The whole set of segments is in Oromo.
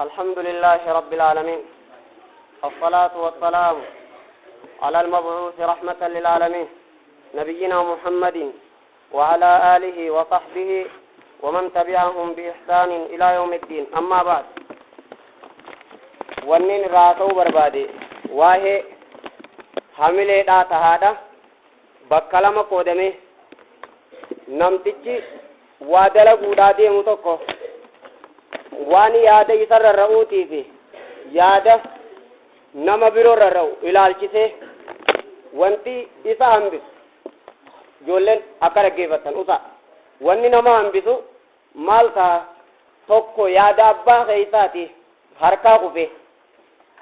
الحمد لله رب العالمين، الصلاة والسلام على المبعوث رحمة للعالمين، نبينا محمد وعلى آله وصحبه ومن تبعهم بإحسان إلى يوم الدين. أما بعد، wannin irraa ta'uu barbaade waa'ee hamileedhaa tahaadha. Bakka lama qoodame. Namtichi waa dalaguudhaa deemu tokko waan yaada isa rarra'uutii fi yaada nama biroo rarra'u ilaalchisee wanti isa hambisu, ijoolleen akka dhaggeeffattan usa, wanni nama hambisu maal ta'a? Tokko yaada abbaa keeysaati harkaa kufe,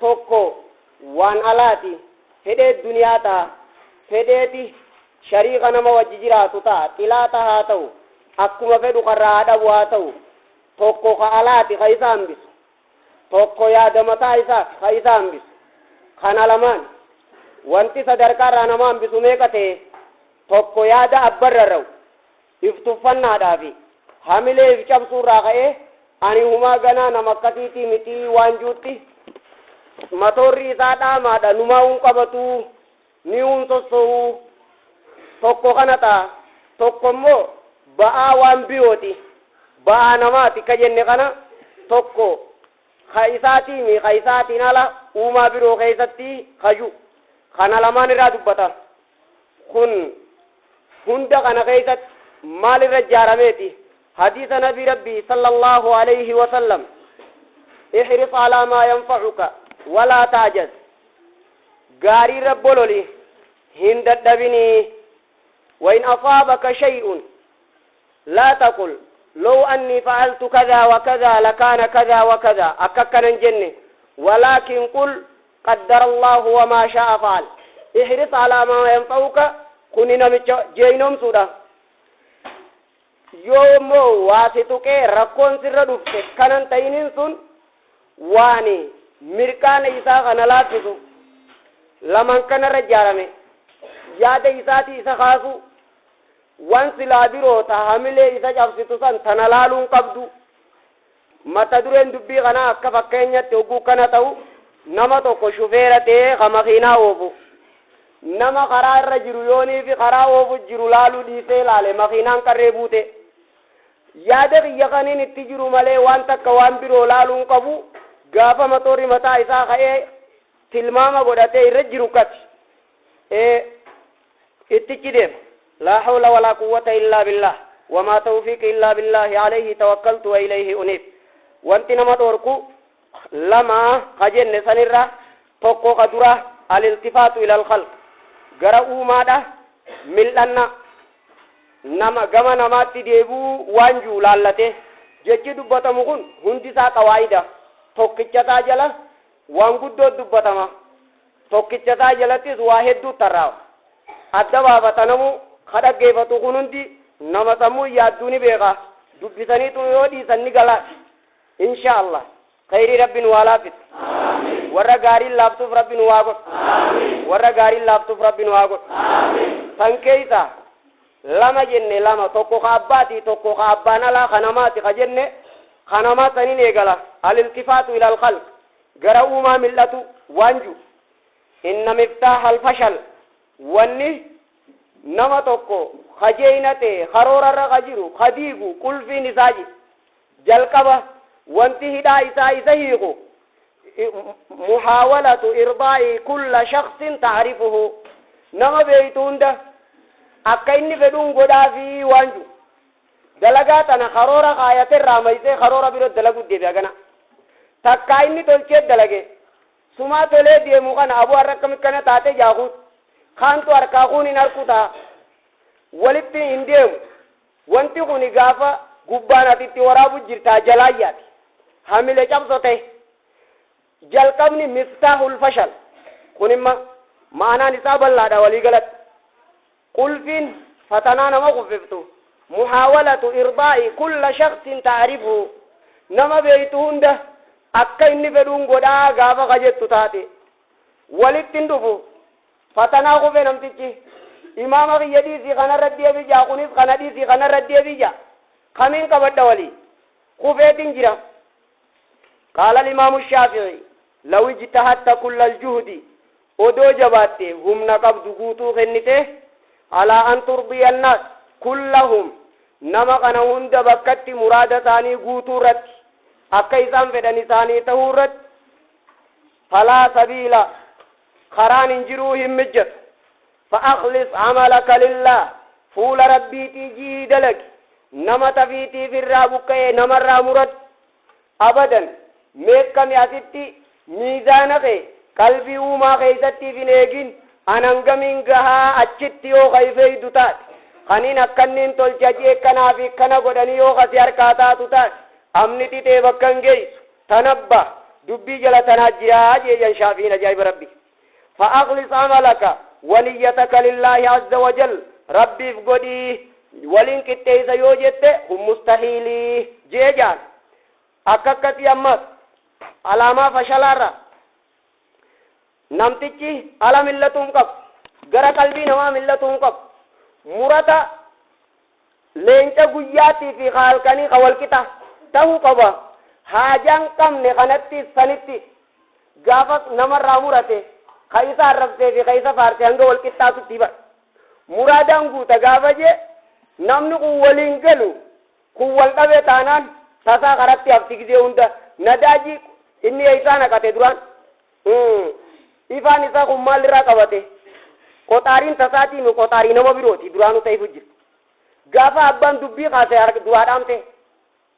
tokko waan alaati, fedhee duniyaa ta'a, fedheeti shariika nama wajji jiraatu ta'a, xilaata haa ta'u, akkuma fedhu karraa dhabu haa ta'u. Tokko ka alaati ka isa hambisu, tokko yaada mataa isaa ka isa hambisu. Kana lamaan wanti sadarkaa irraa nama hambisu meeqa ta'e? Tokko yaada abbarra ra'u iftuffannaadhaafi hamilee if cabsuurraa ka'ee, ani humaa ganaa nama akkasiitii mitii waan juutti, matoorri isaa dhaamaadha, numaa hun qabatu, ni hun sosso'u. Tokko kana ta'a. Tokko immoo ba'aa waan biyooti, ba'aa namaati ka jenne kana. Tokko ka isaatiimi, ka isaatiin ala uumaa biroo keessatti kaju. Kana lamaan irraa dubbata. Kun hunda kana keessatti maal irra ijaarameeti? Hadiisa nabi rabbii sallallahu alayhi wasallam: ihris alaa maa yanfacuka walaa taajaz. Gaarii irra bololi, hin dadhabinii. وإن أصابك شيء لا تقل لو أني فعلت كذا وكذا لكان كذا وكذا، أككنا جنة، ولكن قل قدر الله وما شاء فعل. احرص على ما ينفعك. كوني نمچ جينوم سودا yoommoo waa si tuqee rakkoon sirra dhufte kanan ta'inin sun waani mirqaana isaa kana laaffisu. Laman kanarra ijaarame: yaada isaati isa kaasu, waan silaa biroo ta hamilee isa cabsitu san tana laaluun qabdu. Mata dureen dubbii kanaa akka fakkeenyatti hogguu kana ta'u, nama tokko shufeera ta'ee ka makiinaa oofu, nama karaa irra jiru yoonii fi karaa oofu jiru laaluu dhiisee laale, makiinaan qarree buute. Yaada kiyya kaniin itti jiru malee waan takka waan biroo laaluun qabu. Gaafa matoorri mataa isaa ka'ee tilmaama godhatee irra jiru kati ittichi deema. Laa hawla walaa quwwata illaa billah, wamaa tawfiiqi illaa billahi, alayhi tawakkaltu wa ilayhi uniib. Wanti nama dhorku lama ka jenne sanirra tokko ka dura aliltifaatu ila alkhalq, gara uumaadha mil'anna, nama gama namaatti deebi'uu waan jiru laallate. Jechi dubbatamu kun hundi isaa qawaayida tokkichataa jala waan guddoo dubbatama, tokkichataa jalattis waa hedduu tarraawa adda baafata. Namu ka dhaggeeffatu kun hundi nama sammuu yaadduu ni beeka. Dubbisaniitu yoo dhiisan ni galaati, insha Allah. Khayrii rabbi nu haa laaffisu. Warra gaariin laaftuuf rabbi nu haa godhu. Warra gaariin laaftuuf rabbi nu haa godhu. San keeysa lama jenne, lama: tokko ka abbaati, tokko ka abbaan alaa, ka namaati ka jenne. Ka namaa sanin eegala. Aliltifaatu ila alkhalq, gara uumaa mil'atu waan ju. Inna miftaaha alfashal, wanni nama tokko kajeeynate karoorarra ka jiru ka diigu, qulfiin isaa ji jalqaba wanti hidhaa isaa isa hiiku, muhaawalatu irdaa'i kulla shaksin tacrifuhu, nama beeytu hunda akka inni fedhuun godhaafi waan ju. Dalagaa tana karoora kaayaterraa maysee karoora biro dalagu deebi'a. Gana takkaa inni tolchee dalage sumaa tolee deemu kana aboo har'a akkami kana taate jaakuut kaantu harkaa kuun hin harku ta'a, walitti hin deemu. Wanti kuni gaafa gubbaan ati itti waraabu jirtaa jalaayyaati hamile cabso ta'e. Jalqabni miftaahul fashal kun imma ma'anaan isaa bal'aadha. Walii galatti qulfiin fatanaa nama kuffiftu muhaawalatu irdaa'i kulla shaksin ta'rifu, nama beeytu hunda akka inni fedhuun godhaa gaafa kajettu taate walitti hin dhufu. Fatanaa kufe namtichi. Imaama kiyya dhiisii kanarra deebi jaa, kunis kana dhiisii kanarra deebi jaa, kamiin qabadha? Walii kufeetin jira. Qaala Imaamu Shaafi'i: law ijtahatta kullal juhdi, odoo jabaatte, humna qabdu guutuu kennite, alaa an turdiya annaas kullahum, nama kana hunda bakkatti muraada isaanii guutuu irratti, akka isaan fedhan isaanii tahuu irratti, falaa sabiila, karaan hin jiruu, hin mijjatu. Fa akhlis amalaka lillah, fuula Rabbiitii jii dalagi, nama tafiitiif irraa buqqa'ee namarraa muradhu. Abadan meekkami asitti miizaana kee qalbii uumaa keeysattiif hin eegin, an hangamiin gahaa achitti yoo ka ifeeydu taate, kaniin akkanniin tolcha jee akkanaa fi akkana godhanii yoo ka si harkaa taatu taate, amni titee bakka hin geeysu. Tanabbah, dubbii jala tanaa jiraa jeeyan Shaafiin. Ajaa'iba Rabbi. Fa akhlis amalaka waniyyataka lillaahi azza wajal, Rabbiif godhii waliin qixxeeysa yoo jette, kun mustahiilii jee jaan. Akka akkasii ammas alaamaa fashalaarra namtichi ala millatuu hin qabu, gara qalbii namaa millatuu hin qabu, murata leenca guyyaatii fi halkanii ka walqixa tahuu qaba. Haajaan qabne kanatti sanitti gaafa namarraa murate, ka isa arrabsee fi ka isa faarse hanga walqixxaatutti bara muraadaan guuta. Gaafa jee namni kun waliin galu, kun wal dhabe taanaan, tasaa karatti hafti. Gizee hunda nadaajii inni eeysaa naqate duraan, ifaan isaa kun maalirraa qabate? Qoxaariin tasaatii mi qoxaarii nama birooti duraanuu ta'eef jira. Gaafa abbaan dubbii kaase duraa dhaamte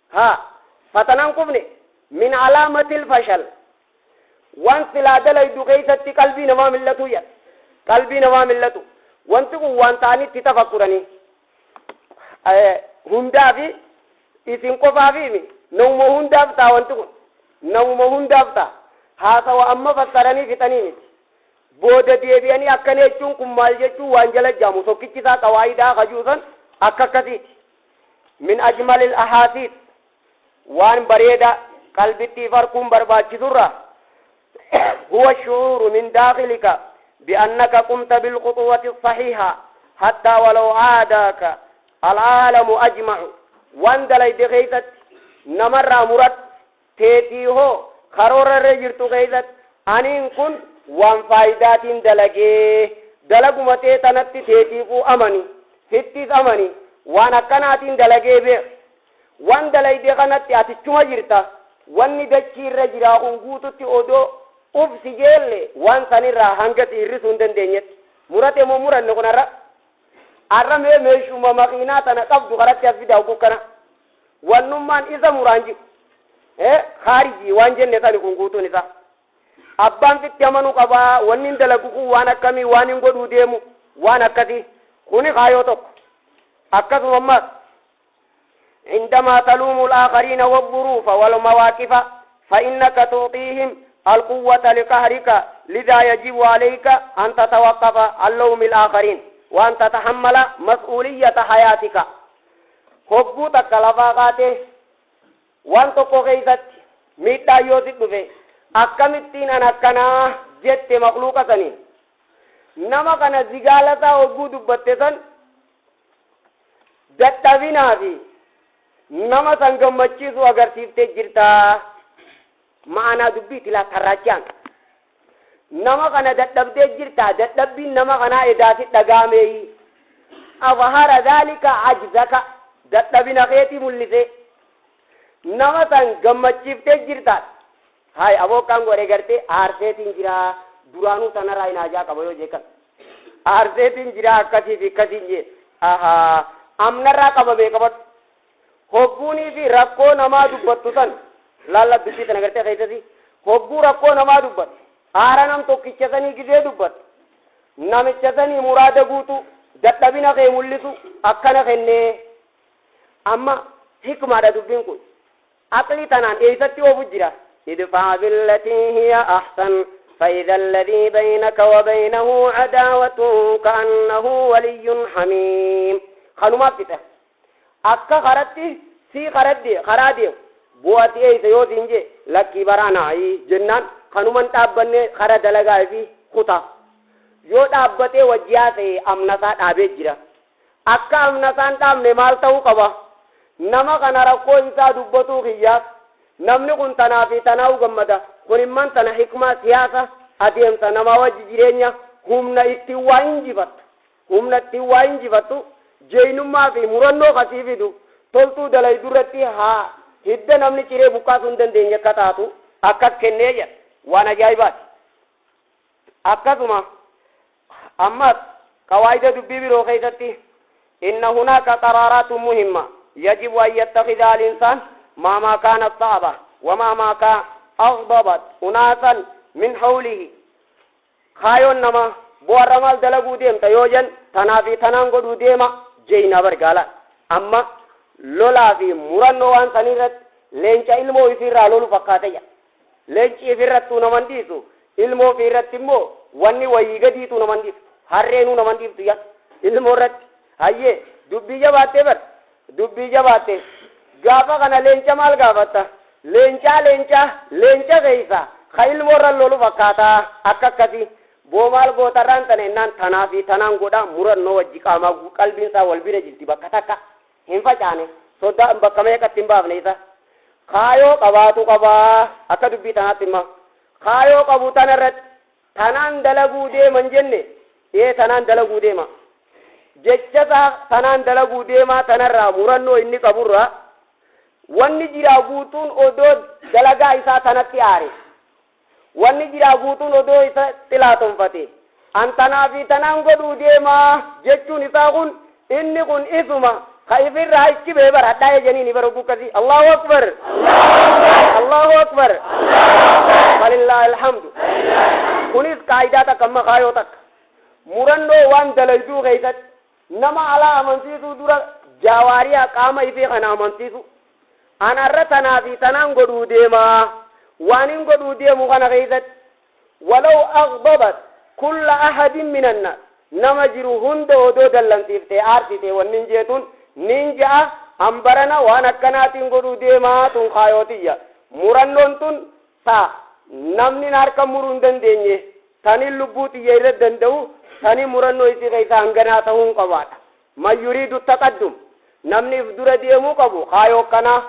haa fatanaan kufne. Min alaamatil fashal, waan silaa dalaydu keeysatti qalbii namaa millatu ya qalbii namaa millatu. Wanti kun waan ta'anitti tafakkuranii hundaafi isin qofaafi namuma hundaaf ta'a. Wanti kun namuma hundaaf ta'a. Haasawa amma fassaranii fixanii miti, booda deebi'anii akkana jechuun kun maal jechuun waan jala jaamu tokkichi isaa qawaayidaa kajuusan akka akkasiiti. Min ajmalil ahaasiis, waan bareeda qalbitti farkuun barbaachisurra, huwa shucuuru min daakhilika biannaka qumta bilquxuwati الصaxiixa hattaa walaw caadaaka alcaalamu ajmacu. Waan dalayde keeysatti namarraa muradhu, teetii hoo karoora irra jirtu keeysatti aniin kun waan faayidaatiin dalagee, dalaguma tee tanatti teetiifuu amani, sittis amani, waan akkanaatiin dalagee beek. Waan dalayde kanatti atichuma jirta. Wanni dachii irra jiraa kun guututti odoo ufsi jeelle, waan sanirraa hanga si hir'isuu hin dandeenyetti murate moo muranne kun har'a har'a mee meeshuma makiinaa tana qabdu karatti as fidaa kana wannummaan isa muraan jiru khaarijii waan jenne sani kun guutuun isaa abbaan fitti amanuu qabaa. Wanni hin dalagu kun waan akkamii, waan hin godhuu deemu waan akkasii kuni kaayoo tokko. Akkasuma ammas عندما تلوم الآخرين والظروف والمواقف فإنك تعطيهم القوة لقهرك، لذا يجب عليك أن تتوقف عن لوم الآخرين وأن تتحمل مسؤولية حياتك. Hogguu takka lafaa kaatee waan tokko keeysatti miidhaa yoo si dhufe, akkamittiin an akkanaa jette makluuqa saniin, nama kana zigaalasaa hogguu dubbatte san, dadhabinaa fi nama san gammachiisu agarsiiftee jirta. Ma'anaa dubbii tilaa tarraachaan nama kana dadhabdee jirta. Dadhabbiin nama kanaa edaasi dhagaameeyi azhara dhaalika ajzaka, dadhabina keetii mul'ise, nama san gammachiiftee jirta. Hay abooqqaan godhe gartee aarseetiin jira, duraanuu tanarraa hin haajaa qaba yoo jeekan, aarseetiin jira, akkasii fi akkasiin jee. Ahaa, amnarraa qabamee qabadhu. Hogguunii fi rakkoo namaa dubbattu san laalla, dubbii tana gartee keessatti hogguu rakkoo namaa dubbattu, aara nam tokkicha sanii gizee dubbattu, namicha sanii muraada guutu, dadhabina kee mul'isu akkana kennee. Amma hikmaadha dubbiin kun, aqlii tanaan eeysatti oofu jira. ادفع بالتي هي أحسن فإذا الذي بينك وبينه عداوة كأنه ولي حميم. Kanumaaf fixe. Akka karatti sii karadde karaa deemu bu'aati eeysa yoo siin jee, lakkii baraanaayi jennaan, kanuman dhaabbanne kara dalagaa fi kuta yoo dhaabbatee wajjiyaa ta'e amnasaa dhaabee jira. Akka amnasaan dhaabne maal ta'uu qaba? Nama kana rakkoo isaa dubbatuu kiyyaaf Namni kun tanaa fi tanaa'u gammada. Kun imman tana hikmaa siyaasa adeemsa namaa wajji jireenya humna ittiin waa injifattu. Humna ittiin waa injifattu, jeeynummaa fi murannoo kasii fidu, toltuu dalaydu irratti haa hidda namni ciree buqqaasuu hin dandeenye akka taatu akkas kennee jedha. Waan ajaa'ibaati. Akkasuma ammas qawaayida dubbii biroo keessatti, inna hunaaka qaraaraatun muhimma yajibu an yattakhidha al-insaan mahmaa kaanat sa'aba wa mahmaa kaa aghdabat unaasan min hawlihi. Kaayoon namaa bu'arra maal dalaguu deemta yoo jen, tanaa fi tanaan godhuu deema jeynaa bar gaalaan. Amma lolaa fi murannoo waan sanii irratti leenca ilmoo ifiirraa lolu fakkaate jedha. Leenci ifirrattuu nama hin dhiisu, ilmoo ifii irratti immoo wanni wayii gadiituu nama hin dhiiftu. Harreenuu nama hin dhiiftu yaa ilmoo irratti. Hayyee, dubbii jabaattee bar, dubbii jabaatte. Gaafa kana leenca maal gaafatta? Leencaa leencaa, leenca keessa ka ilmoo irra lolu fakkaata akka akkasii. Boo maal goota irraan tana jennaan, tanaa fi tanaan godha, murannoo wajji qaamaa qalbiin isaa wal bira jirti, bakka takka hin facaane, sodaa bakka meeqatti hin baafne isa. Kaayoo qabaatu qaba akka dubbii tanaatti imma. Kaayoo qabu tana irratti tanaan dalaguu deema hin jenne, ee tanaan dalaguu deema. Jecha isaa tanaan dalaguu deemaa tanarraa, murannoo inni qaburraa, wanni jiraa guutuun odoo dalagaa isaa tanatti aare, wanni jiraa guutuun odoo isa xilaatonfate, an tanaa fi tanaan godhuu deemaa jechuun isaa kun, inni kun isuma ka ifirraa ichi bee bar hadhaa'ee jeniini bar hogguu akkasii. Allahu akbar, Allahu akbar, falillaahi alhamdu. Kunis qaayidaa takka amma kaayoo takka murannoo waan dalayduu keessatti nama alaa amansiisuu dura jaawaariyaa qaama ifii kana amansiisu. An arra tanaa fi tanaan godhuu deemaa, waan hin godhuu deemu kana keessatti walaw aghdabat kulla ahadin min annaas, nama jiru hunda odoo dallansiiftee aarsite, wanni hin jeetun nin ja'a, an barana waan akkanaatiin godhuu deemaa, tun kaayootiyya, murannoon tun ta namni na harka muruu hin dandeenye, tanin lubbuu tiyya irra danda'u, tanin murannoo isii keessa hanganaa tahuun qabaadha. Man yuriidu taqaddum, namni if dura deemuu qabu kaayoo akkanaa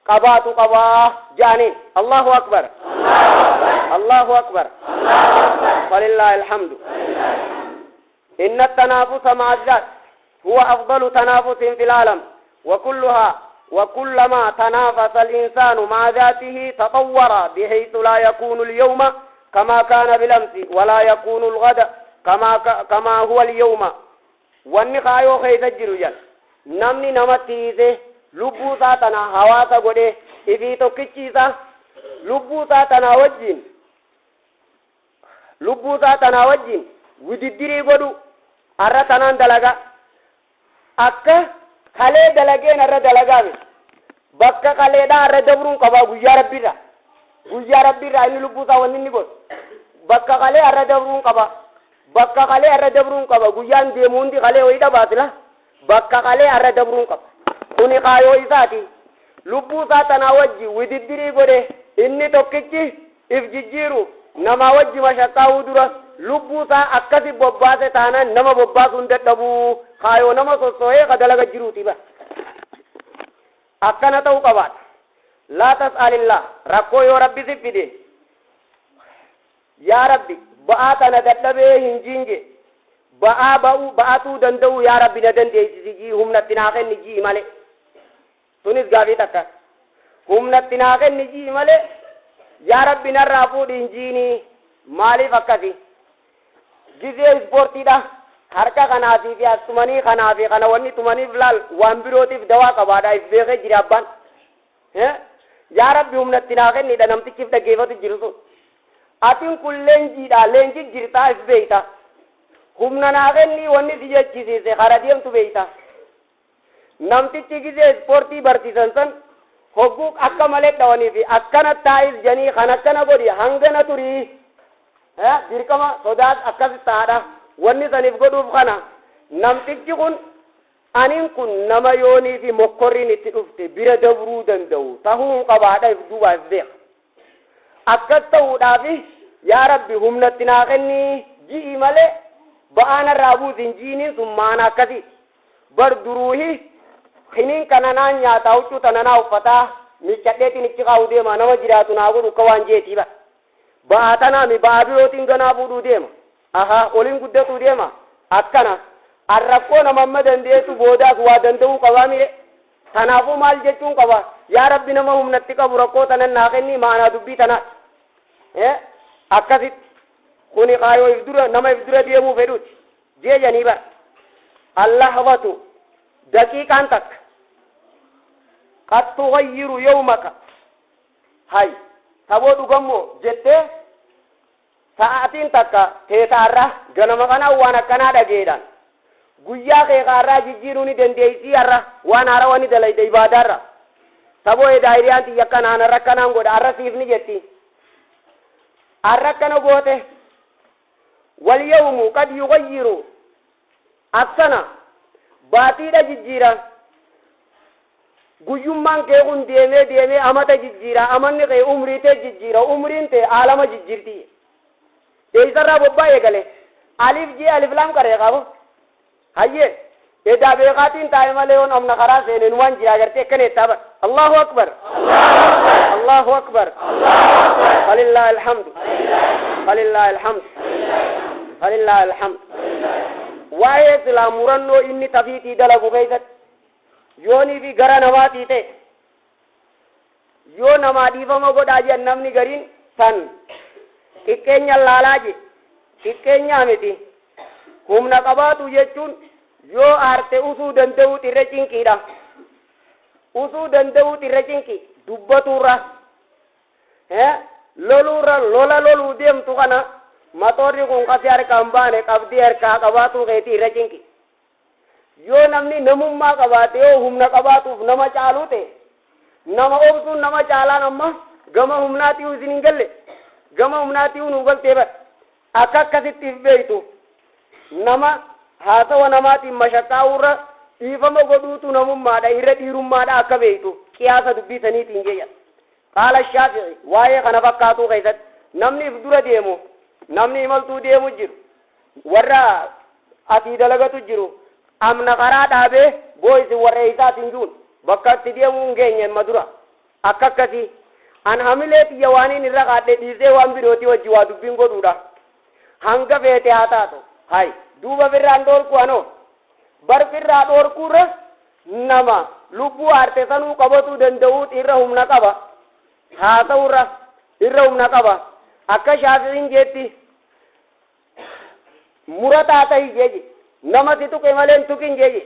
qabaatu qabaa ja'aniin. Allahu akbar, Allahu akbar, falillaahi alhamdu. Inna tanaafusa ma'a zaat huwa afdalu tanaafusin fil aalam wa kulluhaa wa kullamaa tanaafasa al-insaanu ma'a zaatihi taxawwara bihaythu laa yakuunu al-yawma kamaa kaana bil-amsi wa laa yakuunu al-ghada kamaa huwa al-yawma. Wanni kaayoo keessa jiru jedha, namni namatti hiise lubbuu isaa tana hawaasa godhee ifii tokkichi isaa lubbuu isaa tanaa wajjiin lubbuu isaa tanaa wajjiin wididdirii godhu, arra tanaan dalagaa, akka kalee dalageen arra dalagaa miti, bakka kaleedhaa arra dabruun qabaa. Guyyaa rabbiirraa, guyyaa rabbiirraa inni lubbuu isaa wanni inni godhu bakka kalee arra dabruun qaba, bakka kalee arra dabruun qaba. Guyyaan deemu hundi kalee wayii dhabaasila, bakka kalee arra dabruun qaba. Kuni kaayoo isaati. Lubbuu isaa tanaa wajji wididdirii godhe, inni tokkichi if jijjiiruuf namaa wajji mashaqqaa'uu dura lubbuu isaa akkasi bobbaase taanaan nama bobbaasuu hin dadhabu. Kaayoo nama sossohee ka dalaga jiruuti bar, akkana ta'uu qabaadha. Laa tas'alillah, rakkoo yoo rabbi si fide, yaa rabbi ba'aa tana dadhabee hin jiinje, ba'aa ba'uu ba'atuu danda'u yaa rabbi na dandeessisi jii, humnatti naa kenni jii malee. Tunis gaafii takka. Humnatti naa kenni jii malee yaa rabbi narraa fuudhi hin jiinii. Maaliif akkasi? Gizee ispoortiidha. Harka kanaafii fi as tumanii kanaa fi kana wanni tumaniif laal waan birootiif dawaa qabaadha, if beekee jira abbaan. Yaa rabbi humnatti naa kennidha namtichiif dhaggeeffatu jiru sun. Atin kun leenjiidha, leenji jirtaa, if beekta. Humna naa kennii wanni si jechisiise kara deemtu beekta. Namtichi gizee ispoortii barsiisan san hogguu akka malee dhawanii fi akkana taa'is janii kan akkana godhi hangana turii dirqama sodaas akkas taadha wanni saniif godhuuf kana. Namtichi kun anin kun nama yoonii fi mokkorriin itti dhufte bira dabruu danda'u tahuun qabaadha, if duubaa if beeka. Akkas ta'uudhaafi yaa rabbi humnatti naa kennii ji'i malee ba'aa narraa buusi hin ji'iniin. Sun maana akkasiiti bar. Duruuhi hinin kana naan nyaataa, huccuu tana naa uffataa. miiccadheetiin ichi kaa'u deema, nama jiraatu naa godhu akka waan jeetii bara. Ba'aa tanaami ba'aa birootiin ganaa fuudhuu deema. Ahaa, oliin guddatuu deema. Akkana an rakkoo nama amma dandeessu boodaas waa danda'uu qabaa mire. Tanaafuu maal jechuun qaba? Yaa Rabbi, nama humnatti qabu rakkoo tanan naa kenni, ma'anaa dubbii tanaati. Akkasitti kuni kaayoo if dura nama if dura deemuu fedhuuti jeejanii bara. اللحظة daqiiqaan takka قد تغير يومك. Hay, taboo dhugammoo jettee, sa'aatiin takka teetaarra ganama kanaa waan akkanaa dhageedhaan guyyaa kee kaarraa jijjiiruu ni dandeeysii. Har'a waan haarawa ni dalayda ibaadaarra. Taboo edaa hiriyaan tiyya akkanaan har'a akkanaan godha, har'a siif ni jetti, har'a akkana goote. واليوم قد يغير السنة baatiidha jijjiira. Guyyummaan kee kun deemee deemee amata jijjiira, amanni kee umrii tee jijjiira, umriin tee aalama jijjiirti. Eeysarraa bobbaa eegale? Alif jee alif laam qaree qabu. Hayyee, edaa beekaatiin taa'e malee yoon amna karaa seeneen waan jira agartee akkana jettaa bara. الله أكبر، الله أكبر، فلله الحمد، فلله الحمد، فلله الحمد. Waa'ee silaa murannoo inni tafiitii dalagu keessatti yoonii fi gara namaatii ta'e, yoo namaa dhiifama godhaa jedhan, namni gariin san xiqqeenya laalaa je. Xiqqeenyaa miti, humna qabaatu jechuun yoo aarte usuu danda'uu irra cinqiidha. Usuu danda'uu irra cinqi, dubbatuurra, loluurra. Lola loluu deemtu kana matoorri kun kasi harkaan baane qabdii harkaa qabaatuu keetii irra cinqi. Yoo namni namummaa qabaate, yoo humna qabaatuuf nama caaluu ta'e, nama obsuun nama caalaan amma gama humnaatii isin hin galle, gama humnaatii nu galtee bar. Akka akkasitti if beeytu, nama haasawa namaatiin mashaqqaa'urra dhiifama godhuutu namummaadha irra dhiirummaadha akka beeytu qiyaasa dubbii saniitiin jecha. قال الشافعي waa'ee kana fakkaatuu keessatti, namni if dura deemu, namni imaltuu deemu jiru, warra asii dalagatu jiru, amna karaa dhaabee boo isin warra isaatiin juun bakka itti deemuu hin geenye amma dura. Akka akkasii an hamilee tiyya waaniin irra kaadhe dhiisee waan birootii wajji waa dubbiin godhuudha. Hanga feete haa taatu. Hay, duuba firraan dhoorku anoo bar firraa dhoorkuurra nama lubbuu aarte sanuu qabatuu danda'uut irra humna qaba, haasa'urra irra humna qaba. Akka Shaafi'iin jeetti, murataa tahi jeeji, nama si tuqe malee hin tuqin jeeji.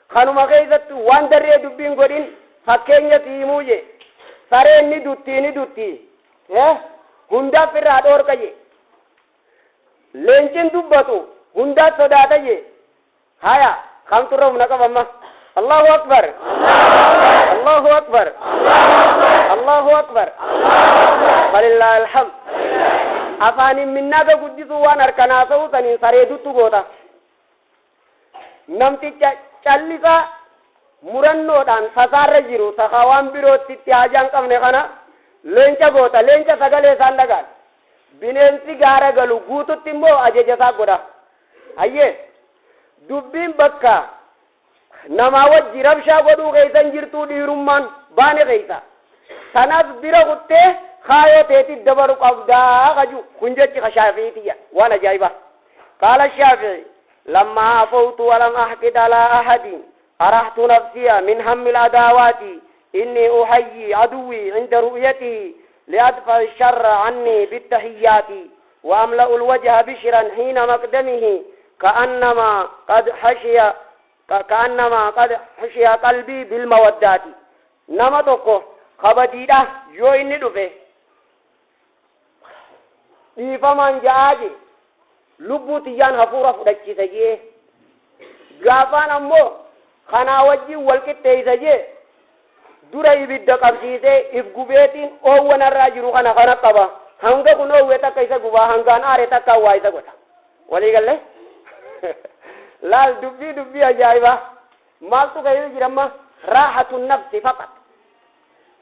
Kanuma keessatti waan darree dubbiin godhin fakkeenya si himuu je. Sareen ni dutti, ni dutti, hundaaf irraa dhoorka je. Leencin dubbatu hundaaf sodaata je. Haya, kamturra humna qabamma? الله أكبر، الله أكبر، الله أكبر، فلله الحمد. Afaanin minnaaga guddisuu waan harkanaa ta'uu saniin sareeduttu goota. Namticha callisaa murannoodhaan sasaarra jiru sakaa waan birootti itti haajaan qabne kana leenca goota. Leenca sagalee isaan dhagaan bineensi gaara galu guututti immoo ajaja isaa godha. Hayyee, dubbiin bakka namaa wajji rabshaa godhuu keessan jirtuu dhiirummaan baane keessa sanas bira kuttee kaayoo teetit dabaru qabdaa kaju kun jechi ka Shaafiitiyya waan ajaa'ibaa. قال الشافعي: لما عفوت ولم أحقد على أحد أرحت نفسي من هم العداوات. إني أحيي عدوي عند رؤيته لأدفع الشر عني بالتحيات، وأملأ الوجه بشرا حين مقدمه كأنما قد حشي قلبي بالمودات. Nama tokko kabadiidha yoo inni dhufe dhiifamaan ja'aa je, lubbuu tiyyaan hafuura fudhachiisa jee. Gaafaan ammoo kanaa wajjin wal qixxeeysa jee, dura ibidda qabsiisee if gubeetiin oowwanarraa jiru kana kana qaba. Hanga kun oowwe takka isa gubaa, hangaan aare takka waa isa godha. Walii galle? Laal, dubbii dubbii ajaa'ibaa maaltu keessa jiramma? راحة النفس فقط.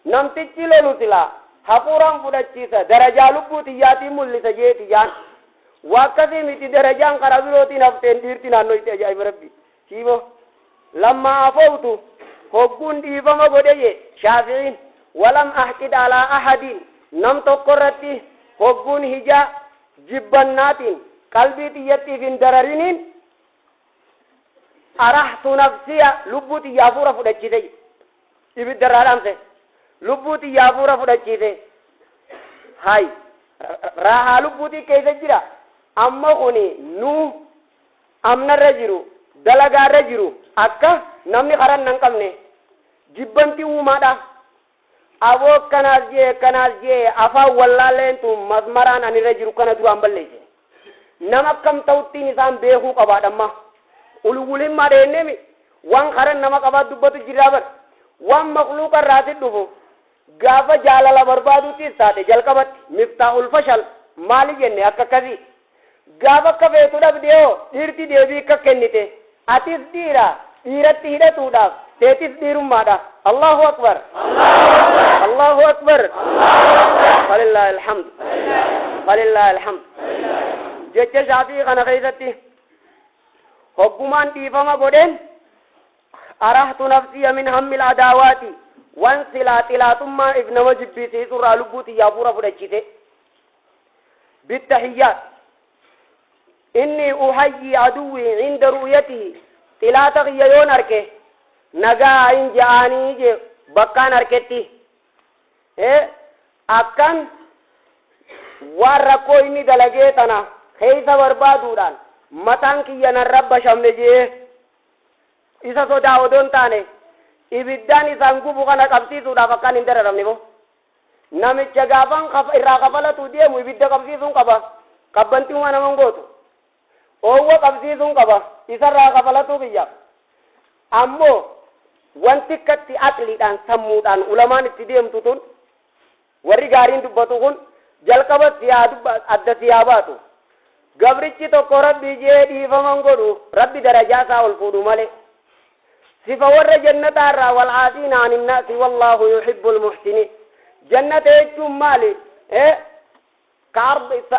Namtichi lolu silaa hafuuraan fudhachiisa, darajaa lubbuu tiyyaatiin mul'isa jee tiyyaan. Waa akkasii miti, darajaan karaa birootiin hafteen dhiirti naannoo itti. Ajaa'iba rabbi siibo. لما عفوت hogguun dhiifama godhe je Shaafi'iin. Walam ahqid alaa ahadin, nam tokko irratti hogguun hijaa jibbannaatiin qalbii tiyyattiif hin darariniin, arahtu nafsiya, lubbuu tiyya hafuura fudhachiise, ibidda irraa dhaamse, lubbuu tiyya hafuura fudhachiise. Hay raahaa lubbuutii keessa jira. Amma kuni nu amnarra jiru, dalagaarra jiru, akka namni karan nan qabne jibbanti uumaadha. Aboo akkanaas jee, akkanaas jee, afaan wallaalleen tun masmaraan anirra jiru kana duraan balleessine. Nama akkam ta'uttiin isaan beekuu qabaadha. Amma ulwulimmaa dheennemi waan karan nama qabaa dubbatu jirraa bar. Waan makluuqa irraati dhufu gaafa jaalala barbaaduuttis taate, jalqabatti miftaahul fashal maali jenne? Akka akkasii gaafa akka feetu dhabde hoo, dhiirti deebii akka kennite, atis dhiira dhiiratti hidhatuudhaaf teetis dhiirummaadha. Allahu akbar, Allahu akbar, falillahi alhamdu, falillahi alhamdu. Jecha Shaafii kana keessatti hoggumaan dhiifama godheen, arahtu nafsiya min hammil adaawaati, waan silaa xilaatummaa if nama jibbisiisurraa lubbuu tiyya hafuura fudhachise. Bittahiyyaat inni uhayyi aduwwi cinda ru'yatihi, xilaata kiyya yoon arke nagaa hin ja'aanii je. Bakkaan arketti akkan waan rakkoo inni dalagee tana keeysa barbaaduudhaan mataan kiyya nan rabbashamne jee isa sodaa odoon taane, ibiddaan isaan gubu kana qabsiisuudhaaf akkaan hin dararamne bo. Namicha gaafan irraa kafalatu deemu ibidda qabsiisuun qaba. Qabbantii uma naman gootu oowwa qabsiisuun qaba isarraa kafalatuu kiyyaaf. Ammoo wanti akkatti aqliidhaan, sammuudhaan ulamaan itti deemtu tun, warri gaariin dubbatu kun, jalqaba siyaa dubba adda siyaa baatu. Gabrichi tokko Rabbi jee dhiifaman godhu, Rabbi darajaa isaa ol fuudhu malee. Sifa warra jannataa irraa, wal caafiina ani nnaasi wallaahu yuhibbu lmuxsiniin. Jannata jechuun maali?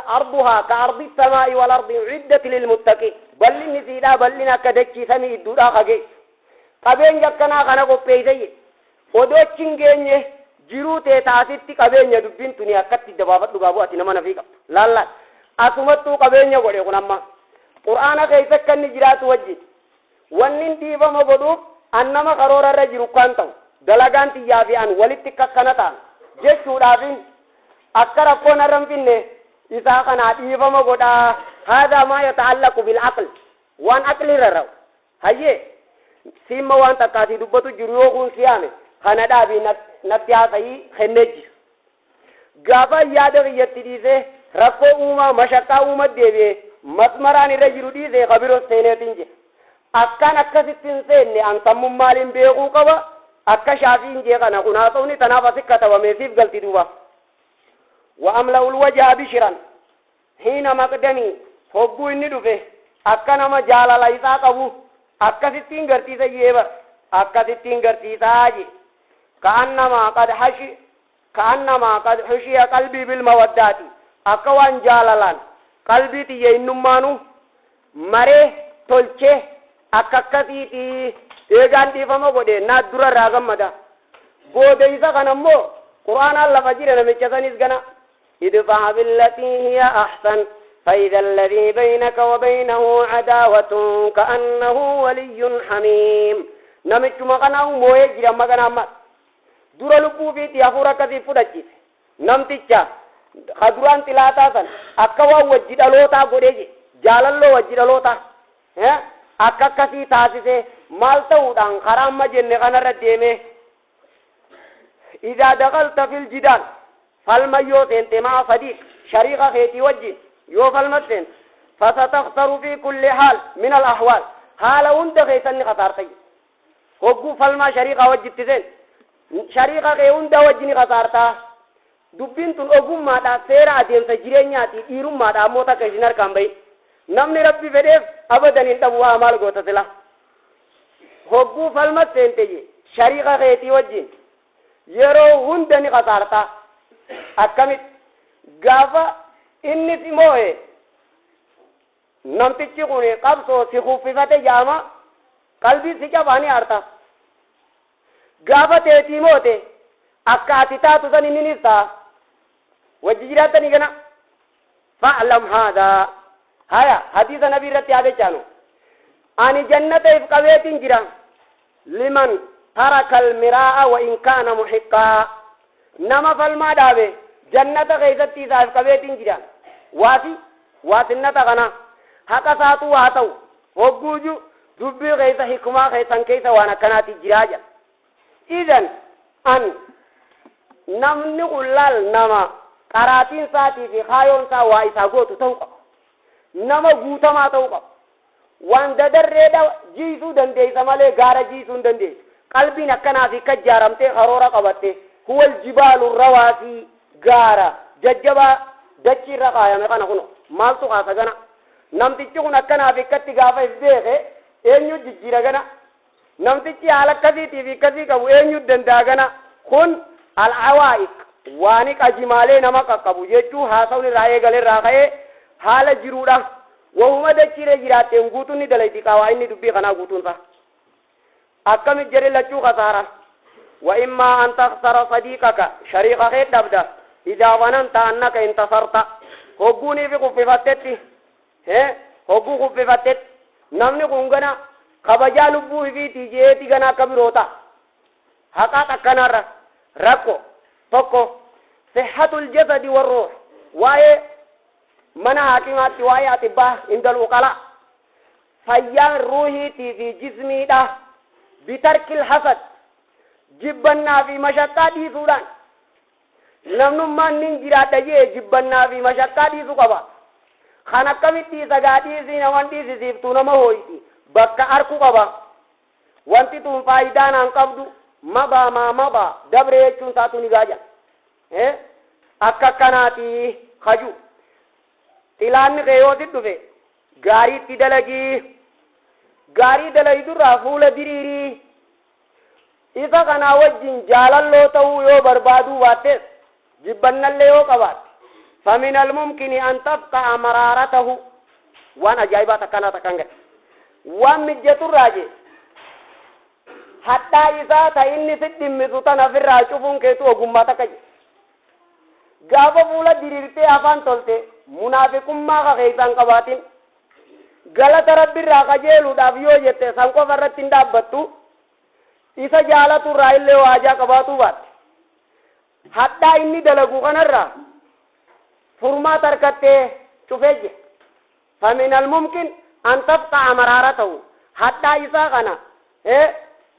Arduhaa ka ardi samaa'i wal ardi uiddat lilmuttaqiin. Bal'inni siidhaa bal'ina akka dachii samii idduudhaa kageessu. Qabeenya akkanaa kana qopheessayye odoo achi hin geenye jiruu tee taasitti qabeenya. Dubbiin tuni akkatti dabaafadhu gaabu ati nama nafii qabdu laallaan asumattuu qabeenya godhe. Kun amma Qur'aana keessa akka inni jiraatu wajjin wannin dhiifama godhuuf an nama karoora irra jiru kan ta'u, dalagaan tiyyaa fi an walitti kakkana ta'an jechuudhaafin akka rakkoon irra hin finne isaa kanaa dhiifama godhaa. Haadhaa maa yata'allaqu bil aql, waan aqli irra ra'u. Hayyee, simma waan takkaasii dubbatu jiru yoo kun siyaame kana dhaabii natti haasayii kennee jira. Gaafa yaada kiyyatti dhiisee rakkoo uumaa mashaqqaa uumat deebi'ee masmaraan irra jiru dhiisee kabiroo seeneetiin jira. Akkaan akkasitti hin seenne an sammuun maaliin beekuu qaba? Akka Shaafiin jee kana kun haasawni tanaaf asi katabamee siif galti duuba. Wa amla'ul wajha bishiran hiina maqdamii, hogguu inni dhufe akka nama jaalala isaa qabu akkasittiin garsiisa jee bar, akkasittiin garsiisaa jee. Ka'annamaa qad hashi ka'annamaa qad hushiya qalbii bil mawaddaati, akka waan jaalalaan qalbii tiyya innummaanu maree tolchee akka akkasiiti. Eegaan dhiifama godhe naat dura irraa gammada. Booda isa kana immoo Qur'aanaan lafa jira. Namicha sanis gana idfa billatii hiya ahsan فإذا الذي بينك وبينه عداوة كأنه ولي حميم. Namichuma kana moo'ee jira. Amma kana amma dura lubbuu fiitti hafuura akkasii fudhachiise. Namticha ka duraan xilaataa san akka waan wajji dhalootaa godhee je, jaalalloo wajji dhalootaa akka akkasii taasise. Maal ta'uudhaan karaa amma jenne kanarra deemee, idaa dakalta fil jidaal, falma yoo seente, ma'a sadiiq, shariika keetii wajjin yoo falma seente, fasatakhsaru fi kulli haal min al ahwaal, haala hunda keessan ni kasaarta. Hogguu falmaa shariikaa wajjitti seente, shariika kee hunda wajji ni kasaartaa. Dubbiin tun ogummaadha, seera adeemsa jireenyaati, dhiirummaadha. Ammoo takka isin harkaan bahin, namni Rabbi fedheef abadan hin dhabu. Waa maal goota sila hogguu falma seente shariika keetii wajjin? Yeroo hunda ni kasaartaa. Akkamitti? Gaafa inni si moo'e, namtichi kun qabsoo si kuffifate jaama, qalbii si cabaa, ni aarta. Gaafa teetii moote Akka ati taatu san inninis ta'a. Wajji jiraattanii gana. Fa'lam haadaa. Haya, hadiisa nabii irratti haa dechaanu. Ani jannata if qabeetiin jira. Liman taraka almiraa'a wa in kaana muhiqqaa. Nama falmaa dhaabe jannata keessatti isaaf qabeetiin jira. Waasi waasinnata kana haqa isaatu haa ta'u. Hogguuju dubbii keessa hikmaa keessan keessa waan akkanaati jiraa jedha. Idan an namni kun laal nama qaraatiin isaatii fi kaayoon isaa waa isaa gootu ta'uu qaba. Nama guutamaa ta'uu qaba. Waan dadarreedha jiisuu dandeessa malee gaara jiisuu hin dandeessu. Qalbiin akkanaa fi akka ijaaramtee karoora qabatte, huwal jibaalu rawaasii, gaara jajjabaa dachii irra kaayame kana kuno maaltu kaasa gana. Namtichi kun akkanaa fi akkatti gaafa if beeke eenyu jijjiira gana. Namtichi haala akkasiitii fi akkasii qabu eenyu danda'a gana. Kun al-awaa'iq, waani qajimaalee nama qaqqabu jechuu haasawni irraa eegale irraa ka'ee haala jiruudha. Wahuma dachiirra jiraatteen guutuun ni dalaydi qaawaa inni dubbii kanaa guutuun isaa. Akkamit jedhe lachuu kasaara. Wa immaa an takhsara sadiiqaka, shariika kee dhabda, idaa zananta annaka intasarta, hogguunii fi kuffifattetti. Hogguu kuffifattetti namni kun gana kabajaa lubbuu ifiitii je'eeti gana akka biroo ta'a. Haqaaq akkanaarra rakko tokko sihhatul jasadi warruuh, waa'ee mana haakimaatti, waa'ee axibbaa indal uqalaa, fayyaan ruuhiitii fi jismiidha bitarkil hasad, jibbannaa fi mashaqqaa dhiisuudhaan. Namnummaan nin jiraadha je'e jibbannaa fi mashaqqaa dhiisu qaba. Kan akkamitti dhiisa gaa dhiisii naman dhiisisiiftu nama hooyti. Bakka arku qaba. Wanti tun faayidaa naan qabdu, madaa maa madaa, dabre jechuun isaatu ni gaa jedha. Akka akkanaati kaju. Xilaanni kee yoo si dhufe gaariitti dalagii. Gaarii dalaydurraa fuula diriirii. Isa kanaa wajjin jaalalloo ta'uu yoo barbaaduu baattees, jibbannallee yoo qabaatte, faminal mumkini an tafqa'a maraaratahu, waan ajaa'ibaa takkanaa takkan gad waan mijjaturraa jee hadhaa isaa ta inni si dhimmisu tan ofirraa cufuun keetu ogummaa takka jee. Gaafa fuula diriirtee afaan tolte munaafiqummaa ka keessaan qabaatin, galata Rabbirraa qajeeluudhaaf yoo jette san qofa irratti hin dhaabbattu, isa jaalatu irraa illee yoo haajaa qabaatuu baatte, hadhaa inni dalagu kanarraa furmaata harkattee cufee jira. Faminal mumkin an tafqa'a maraaratahu, hadhaa isaa kana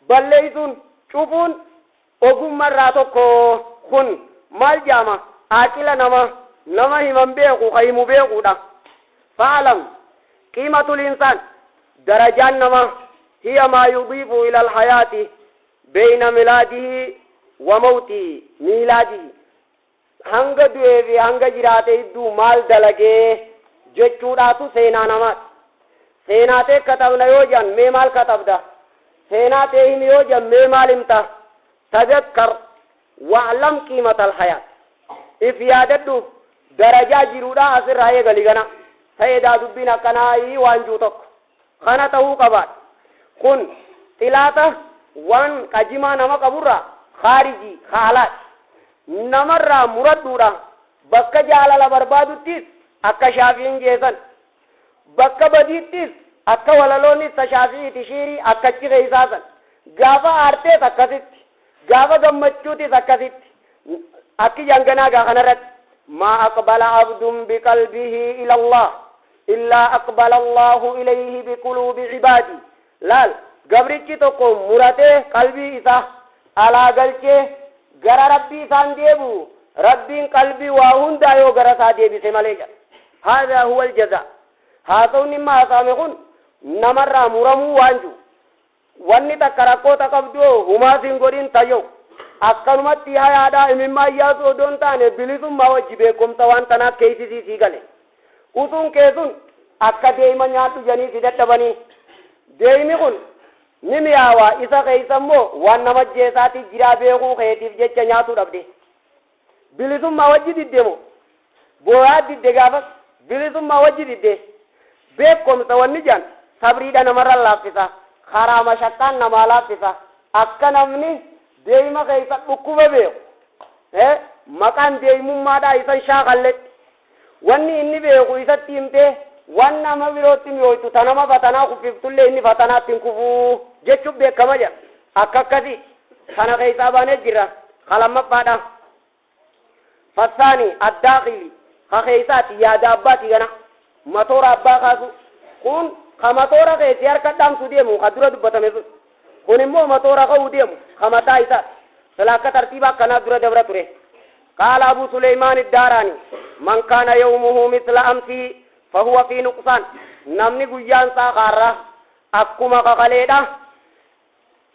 balleeysuun, cufuun ogumma irraa tokko. Kun maal jaama? Aaqila, nama nama himan beeku, ka himu beekuudha. Fa'alam qiimatul insaan, darajaan nama, hiya maa yudiifu ila alhayaati beyna milaadihi wa mawti miilaadihi, hanga du'ee fi hanga jiraate idduu maal dalagee jechuudhaatu seenaa namaati. Seenaa tee katabna yoo jedhan mee maal katabda? Seenaa tee himi yoo jedhan mee maal himta? Tadakkar wa'lam qiimatal hayaat. If yaadadhu, darajaa jiruudhaa asirraa eegali gana. Ta'edaa dubbiin akkanaa waan jiru tokko. Kana ta'uu qabaadha. Kun xilaata waan qajimaa nama qaburraa khaarijii haalaati. Namarraa muradhuudha. Bakka jaalala barbaaduttis akka Shaafi'iin jeesan. Bakka badiittis akka walaloonis ta Shaafi'iiti shiirii akkachi keessaa san. Gaafa aartees akkasitti. Gaafa gammachuutis akkasitti. Akki janganaa gaa kanarratti. Maa aqbala abdun biqalbihi ila Allah illaa aqbala Allahu ilayhi biquluubi cibaadi. Laal, gabrichi tokko muratee qalbii isaa alaa galchee gara Rabbii isaan deebi'u, Rabbiin qalbii waa hundaa yoo gara isaa deebise malee jedha. Haadhaa huwa aljazaa. Haasawni imma haasa'ame kun namarraa muramuu waan jiru. Wanni takka rakkoota qabdu humaa siin godhin tayyoo. Akkanumatti hayaadhaa imimmaan yaasu odoo hin taane bilisummaa wajji beekumsa waan tanaa keeysisii sii gale. Utuun kee sun akka deeyma nyaadhu janii si dadhabanii. Deeymi kun ni mi'aawa, isa keeysa immoo waan nama ajjeesaati jiraa beekuu keetiif jecha nyaatuu dhabde. Bilisummaa wajji didde moo? Booyaa didde gaafas bilisummaa wajji didde. Beekumsa wanni jedhan sabriidha namarra laaffisa. Karaa mashaqqaan namaa laaffisa. Akka namni deeyma keeysa dhukkuba beeku. Maqaan deeymummaadhaa isan shaakalletti wanni inni beeku isatti himtee waan nama birootti mi'ooytu ta nama fatanaa kuffiftullee inni fatanaatti hin kufuu jechuun beekama jedha. Akka akkasii kana keessaa baanee jirra. Ka lammaffaadha. Fassaani addaakili ka keessaati yaada abbaati gana matoora abbaa kaasu kun ka matoora keessi harka dhaamsu deemu ka dura dubbatame sun kun immoo matoora ka'uu deemu ka mataa isaati. Sila akka tartiiba akkanaa dura dabra ture. Qaala Abu Suleymaan Iddaaraani man kaana yawmuhu misla amsihi fahuwa fi nuqsaan. Namni guyyaan isaa kaarra akkuma kakaleedha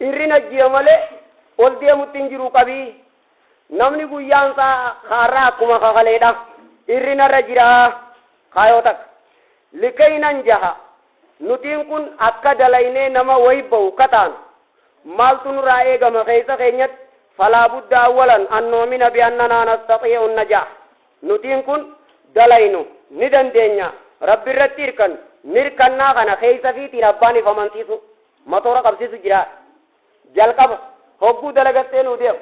irrina ji'a malee ol deemutti hin jiru qabii. Namni guyyaan isaa kaarra akkuma kakaleedha irrinarra jira kaayoo takka. Likay nan jaha nutiin kun akka dalaynee nama wayi ba'u kataanu maaltu nurraa eegama keessa keenyatti? Falaa budda awwalan an nu'mina bi annanaa nastaxii'u najaah. Nutiin kun dalaynu ni dandeenya, Rabbi irratti hirkannu nirkannaa kana keessa fiitiin abbaan if amansiisu matoora qabsiisu jira. Jalqaba hogguu dalagattee nuu deemu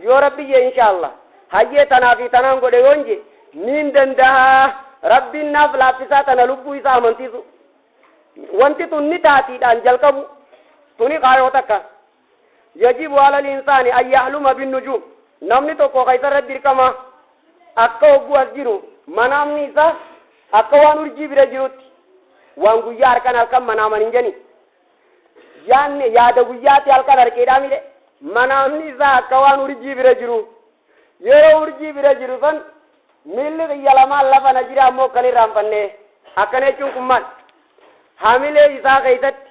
yoo Rabbi jee insha Allah hayyee tanaa fi tanaan godhe yoon jee niin danda'a, Rabbiin naaf laaffisaa tana lubbuu isaa amansiisu wanti tun ni taatiidhaan jalqabu tuni kaayoo takka. Yajibu alal insaani an yahluma binnujuum. Namni tokko ka isarra dirqama akka hogguu as jiru manaamni isaa akka waan urjii bira jirutti waan guyyaa harkan halkan manaaman hin jeni yaanni yaada guyyaatti halkan harkeedhaa mire manaamni isaa akka waan urjii bira jiru yeroo urjii bira jiru san miilli kiyya lamaan lafa na jira ammoo akkan irraanfanne. Akkana jechuun kun maal? Hamilee isaa keessatti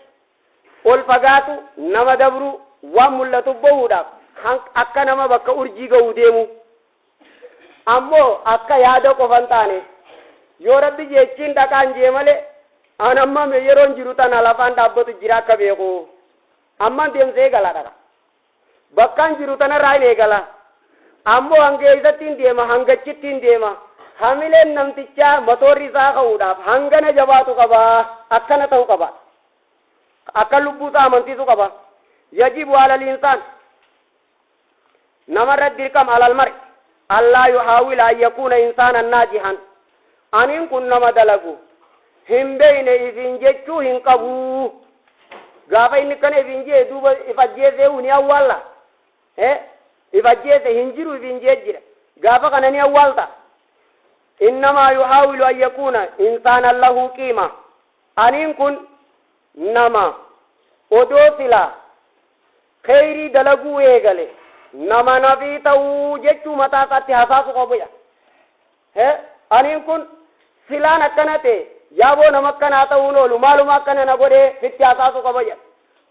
ol fagaatu nama dabruu waan mul'atu bahuudhaaf akka nama bakka urjii ga'uu deemu ammoo akka yaada qofa hin taane yoo Rabbi jechiin dhaqaan jee malee an amma yeroon jiru tana lafaan dhaabbatu jira akka beeku amman deemsa eegala dhaqa bakkaan jiru tanarraa hin eegala ammoo hanga eessatti hin deema, hangachitti hin deema. Hamileen namtichaa matoorri isaa ka'uudhaaf hangana jabaatu qaba, akkana ta'uu qaba, akka lubbuu isaa amansiisuu qaba. Yajibu alal insaan namarra dirqama alal mar'i allaa yuhaawila an yakuuna insaanan naajihan. Anin kun nama dalagu hin beeyne ifiin jechuu hin qabu. Gaafa inni akkana ifiin jee duuba if ajjeesee ni awwaalla. If ajjeese hin jiru ifiin jee jira. Gaafa kana ni awwaalta. Innamaa yuhaawilu an yakuuna insaanan lahu qiima. Aniin kun nama odoo silaa kheyrii dalaguu eegale nama nafii ta'uu jechuu mataa isaatti hasaasu qabu jedha. Aniin kun silaan akkana ta'e yaaboo nama akkanaa ta'uun oolu maaluma akkana na godhee fitti hasaasu qaba jedha.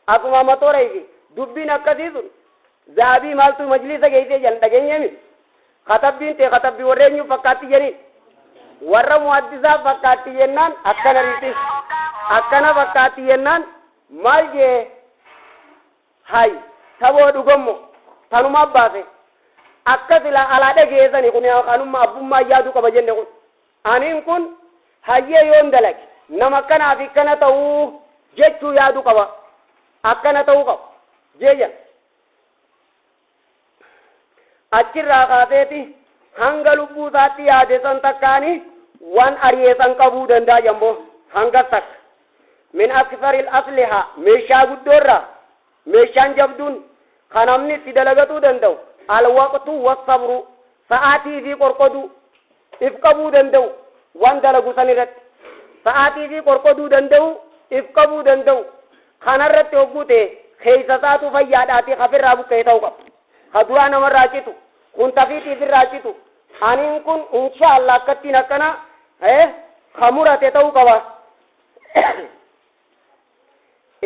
Asuma matoora ifi dubbiin akkasii sun zaabii maaltu majlisa geessee jedhan dhageenyeemi. Katabbiin ta'e katabbii warra eenyuuf fakkaatti jedhaniin warra muhaddisaa fakkaatti jennaan akkana riiti akkana fakkaatti jennaan maal jee hay taboo dhugommo tanumaa baase akka sila alaa dhageessani kun kanummaa abbummaa yaaduu qaba jenne kun aniin kun hayyee yoon dalage nama akkanaa fi akkana ta'uu jechuu yaaduu qaba, akkana ta'uu qaba jeejan. Achirraa kaaseeti hanga lubbuu isaatti yaade san takkaani waan ari'ee san qabuu danda'a jamboo hanga takka. Min aksaril asliha meeshaa guddoorraa meeshaan jabduun kan namni itti dalagatuu danda'u alwaqtu wassabru sa'aatii fi qorqoduu if qabuu danda'u waan dalagu san irratti sa'aatii fi qorqoduu danda'u if qabuu danda'u kanarratti hogguu ta'e keessa isaatu fayyaadhaatii hafirraa buqqee ta'uu qaba. Ka duraa namarraa citu kun tafiitiif irraa citu aniin kun insha Allah akkattiin akkana ka murate ta'uu qaba.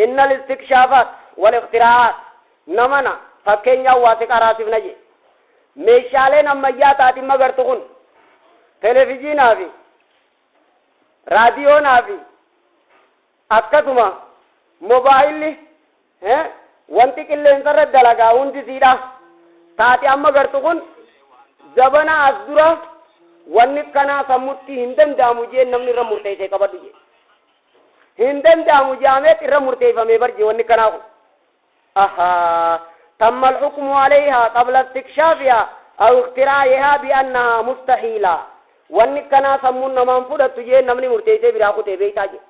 Innal istikshaafaat wal iqtiraa'aat namana fakkeenyaaf waa si qaraasifna jee meeshaaleen ammayyaa taatiin magartu kun televijiinaa fi raadiyoonaa fi akkasuma mobaayilli wanti qilleensarra dalagaa hundi siidha taate amma gartu kun zabana as dura wanni kanaa sammutti hin danda'amu jeen namni irra murteessee qabadhu jee hin danda'amu jaameet irra murteeffamee barjee wanni kanaa kun ahaa. Tamma alxukmu alayhaa qabla istikshafihaa aw ikhtiraa'ihaa bi'annahaa mustahiila. Wanni akkanaa sammuun namaa hin fudhattu jee namni murteessee biraa kutee beeytaa jee.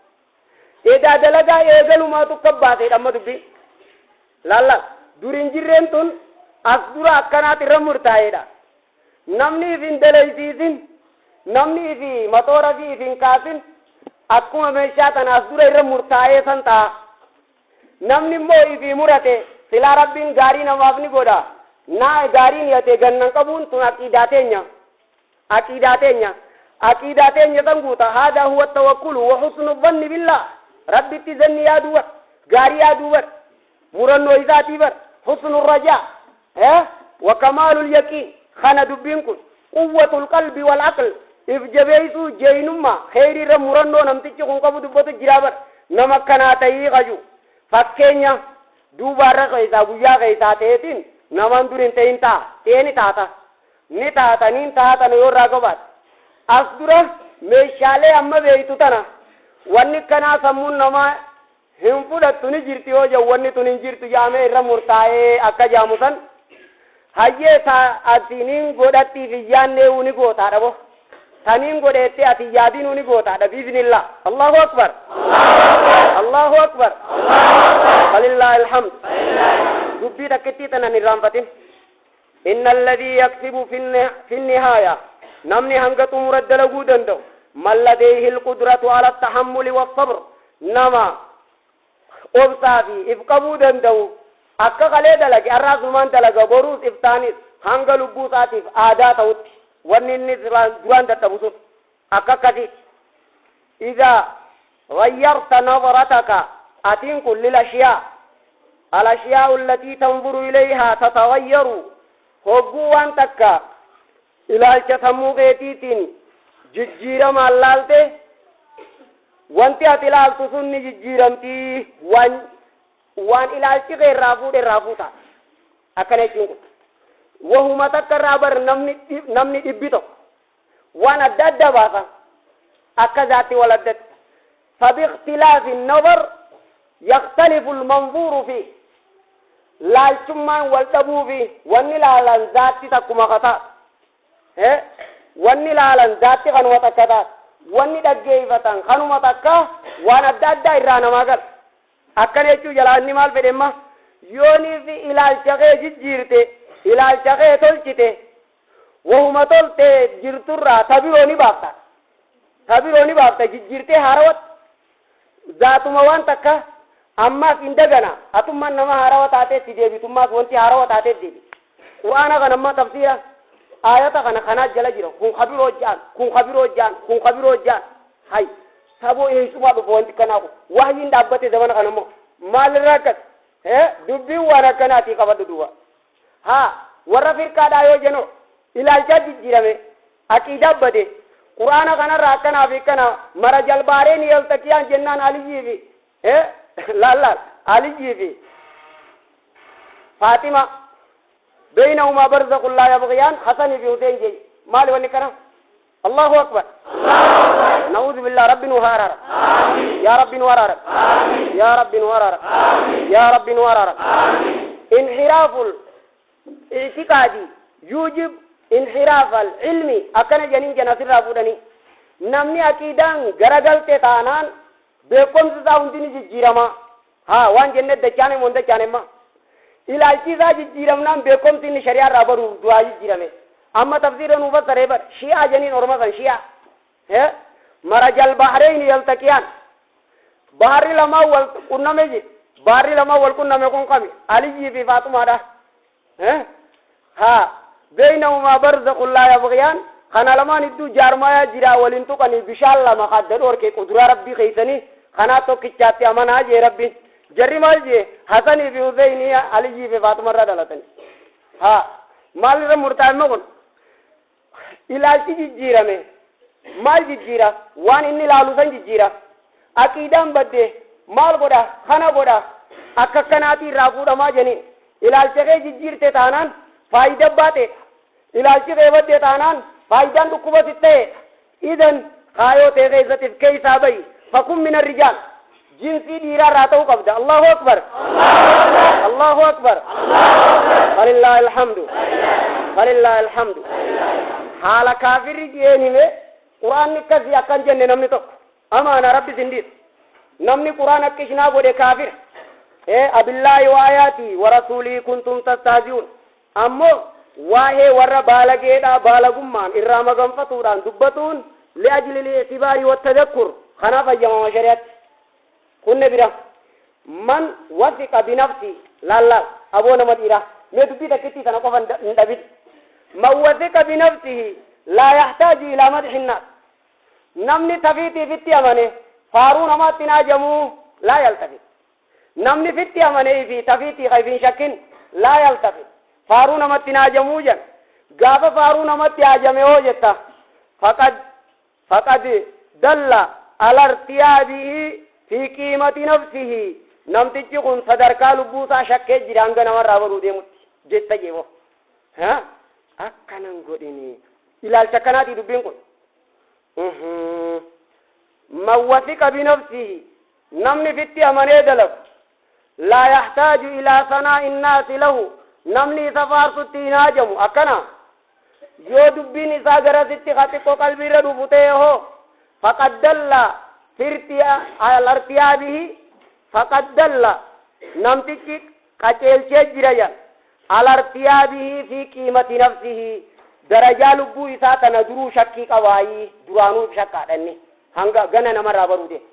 Edaa dalagaa eegalumaatu akka baaseedha amma dubbiin. Laal laal dur hin jirreen tun as dura akkanaati irra murtaa'eedha. Namni if hin dalaysiisin, namni ifi maxoora fi if hin kaasin akkuma meeshaa tana as dura irra murtaa'ee san ta'a. Namni immoo ifii murate silaa Rabbiin gaarii namaaf ni godha. Naa gaarii niyate gannan qabuun tun aqiidaa teenya. Aqiidaa teenya. Aqiidaa teenya san guuta. Haadaa huwa tawakkulu wa husnu dhanni billah. Rabbitti zanni yaaduu bar. Gaarii yaaduu bar. Murannoo isaatii bar. Husnu rajaa. Eh? Wa kamaalul yaqiin. Kana dubbiin kun. Quwwatul qalbi wal aql. If jabeessuu jeeynummaa kheyrii irra murannoo namtichi kun qabu dubbatu jiraa bar. Nama akkanaa ta'ii kaju. Fakkeenya duubaarra keessaa guyyaa keessaa ta'eetiin namaan dur hin ta'in ta'a. Ta'ee ni taata. Ni taata niin ta'a tana yoo irraa qabaate. As dura meeshaalee amma beeytu tana wanni akkanaa sammuun namaa hin fudhattu ni jirti yoo jedhu wanni tun hin jirtu jedhamee irra murtaa'ee akka jedhamu san hayyee ta ati niin godhattiif hin yaannee'uu ni gootaadha bo ta niin godheettee ati hin yaadinuu ni gootaadha biiznillah. Allahu akbar, Allahu akbar, falillaahi alhamd. Dubbii takkittii tanan hin irraanfatin. Inna alladhii yaksibu fi nihaaya, namni hanga xumura dalaguu danda'u, man ladayhi alqudratu ala tahammuli wassabr, nama obsaa fi if qabuu danda'u akka kalee dalage arraas numaan dalaga boruus iftaanis hanga lubbuu isaatiif aadaa ta'utti wanni inni duraan dadhabu sun akka akkasiiti. Idhaa ghayyarta nadrataka, atiin kun lil ashiyaa, al ashiyaa'u allatii tanzuru ilayhaa tataghayyaru, hogguu waan takka ilaalcha sammuu keetiitiin jijjiiramaan laalte wanti ati ilaaltu sun ni jijjiiramti. Waan ilaalchi kee irraa fuudhe irraa fuuta. Akkana jechuun kun wahuma takka irraa bar namni dhibbi tokko waan adda addaa baasa akka zaatti wal addatti. Fabiikhtilaafi nazar yakhtalifu almanzuuru fi laalchummaan wal dhabuufi wanni laalan zaatti takkuma ka taatu, wanni laalan zaatti kanuma takka taatu, wanni dhaggeeffatan kanuma takka waan adda addaa irraa namaa gala. Akkana jechuu jalaa inni maal fedhe amma? Yooniif ilaalcha kee jijjiirte, ilaalcha kee tolchite, wahuma tolte jirturraa ta biroo ni baafta. Ta biroo ni baafta jijjiirtee haarawatti. Zaatuma waan takka ammaas hin dagana. Atummaan nama haarawa taatee itti deebitummaas wanti haarawa taatee deebi. Qur'aana kana amma tafsiira aayata kana kanaa jala jira. Kun ka biroo ja'an, kun ka biroo ja'an, kun ka biroo ja'an. Hay, saboo eessumaa dhufa wanti kanaa kun? Wahyiin dhaabbate zamana kana immoo maalirraa akkas? Dubbiin waan akkanaatii qabadhu duuba. Haa warra firqaadhaa yoo jennu ilaalchaa jijjiirame, aqiidaa bade. Qur'aana kanarraa akkanaa fi akkana mara jalbaareen yaltaqiyaan jennaan Aliyyii fi laal laal Aliyyii fi Faaxima beeynahumaa barzaqun laa yabghiyaan Hasanii fi Huseen jee maali wanni kana? Allahu akbar, na'uuzu billah. Rabbi nu haa araara, yaa Rabbi nu araara, yaa Rabbi nu araara, yaa Rabbi nu araara. Inhiraaful i'tiqaadi yuujib inhiraafal ilmi akkana jedhaniin jana asirraa fuudhanii namni aqiidaan garagalte taanaan beekumsi isaa hundi ni jijjiirama. Haa waan jenne dachaan immoo dachaan imma ilaalchi isaa jijjiiramnaan beekumsi inni shari'aa irraa baruuf du'aa jijjiirame. Amma tafsiira nuu fassaree bar shi'aa jeniin orma san shi'aa marajal bahreyni yaltaqiyaan baharri lamaan wal qunname je baharri lamaan wal qunname kun kami? Aliyyii fi Faaxumaadha. Haa beeynahumaa barzakhun laa yabghiyaan kana lamaan idduu jaarmayaa jiraa waliin tuqanii bishaan lama kadda dhoorke quduraa Rabbii keeysanii kanaa tokkichaatti amanaa jee Rabbiin. Jarri maal jee? Hasanii fi Huseynii Aliyyii fi Faaxuma irraa dhalatanii. Haa maal irra murtaa'e kun? Ilaalchi jijjiirame maal jijjiira? Waan inni ilaalu san jijjiira. Aqiidaan badde maal godha? Kana godha akka akkanaatii irraa fuudhamaa jeniin. Ilaalcha kee jijjiirte taanaan faayida baateedha. Ilaalchi kee badde taanaan faayidaan dhukkuba si ta'eedha. Idan kaayoo tee keessatti if keessaa bahi. Fakun mina rijaal. Jinsii dhiiraa irraa ta'uu qabda. Allahu akbar, Allahu akbar, falillaahi alhamdu, falillaahi alhamdu. Haala kaafirri ji'een hime, quraanni akkasii akkan jenne namni tokko amaana rabbi sin dhiisu. Namni quraan akka ishinaa godhe kaafira. Ee abillaahi wa ayaatii wa rasuulii kuntum tastahzi'uun. Ammoo waa'ee warra baalageedhaa baalagummaan irraa maganfatuudhaan dubbatuun li'ajli li'itibaari wattadakkur, kanaaf hayyamama shari'atti. Kunne bira man wasiqa binafsi laal laal aboo nama dhiiraa, mee dubbii takkittii tana qofa hin dhabin. Man wasiqa binafsihi laa yahtaaju ilaa madhi nnaas. Namni tafiitiifitti amane faaruu namaatti hin haajamuu, laa yaltafit. Namni fitti amanee fi tafiitii ka if hin shakkin, laa yaltafit, faaruu namatti hin haajamuu jan. Gaafa faaruu namatti haajame hoo jetta? Faqad dalla ala irtiyaabihi fi qiimati nafsihi, namtichi kun sadarkaa lubbuu isaa shakkee jira hanga namarraa baruu deemutti jetta jeebo. Ha, akkanan godhini, ilaalcha akkanaatii dubbiin kun. Man wasiqa binafsihi, namni fitti amanee dalagu, laa yahtaaju ilaa sanaa'i nnaasi lahu, namni isa faarsutti hin haajamu. Akkana yoo dubbiin isaa garasitti ka xiqqo qalbiirra dhufu ta'e hoo? Faqad dalla alartiyaabihi, faqad dalla, namtichi qaceelchee jira jedha, alartiyaabihi fi qiimati nafsihi, darajaa lubbuu isaa tana duruu shakkii qabaayii, duraanuu if shakkaadha inni hanga gana namarraa baruu deema.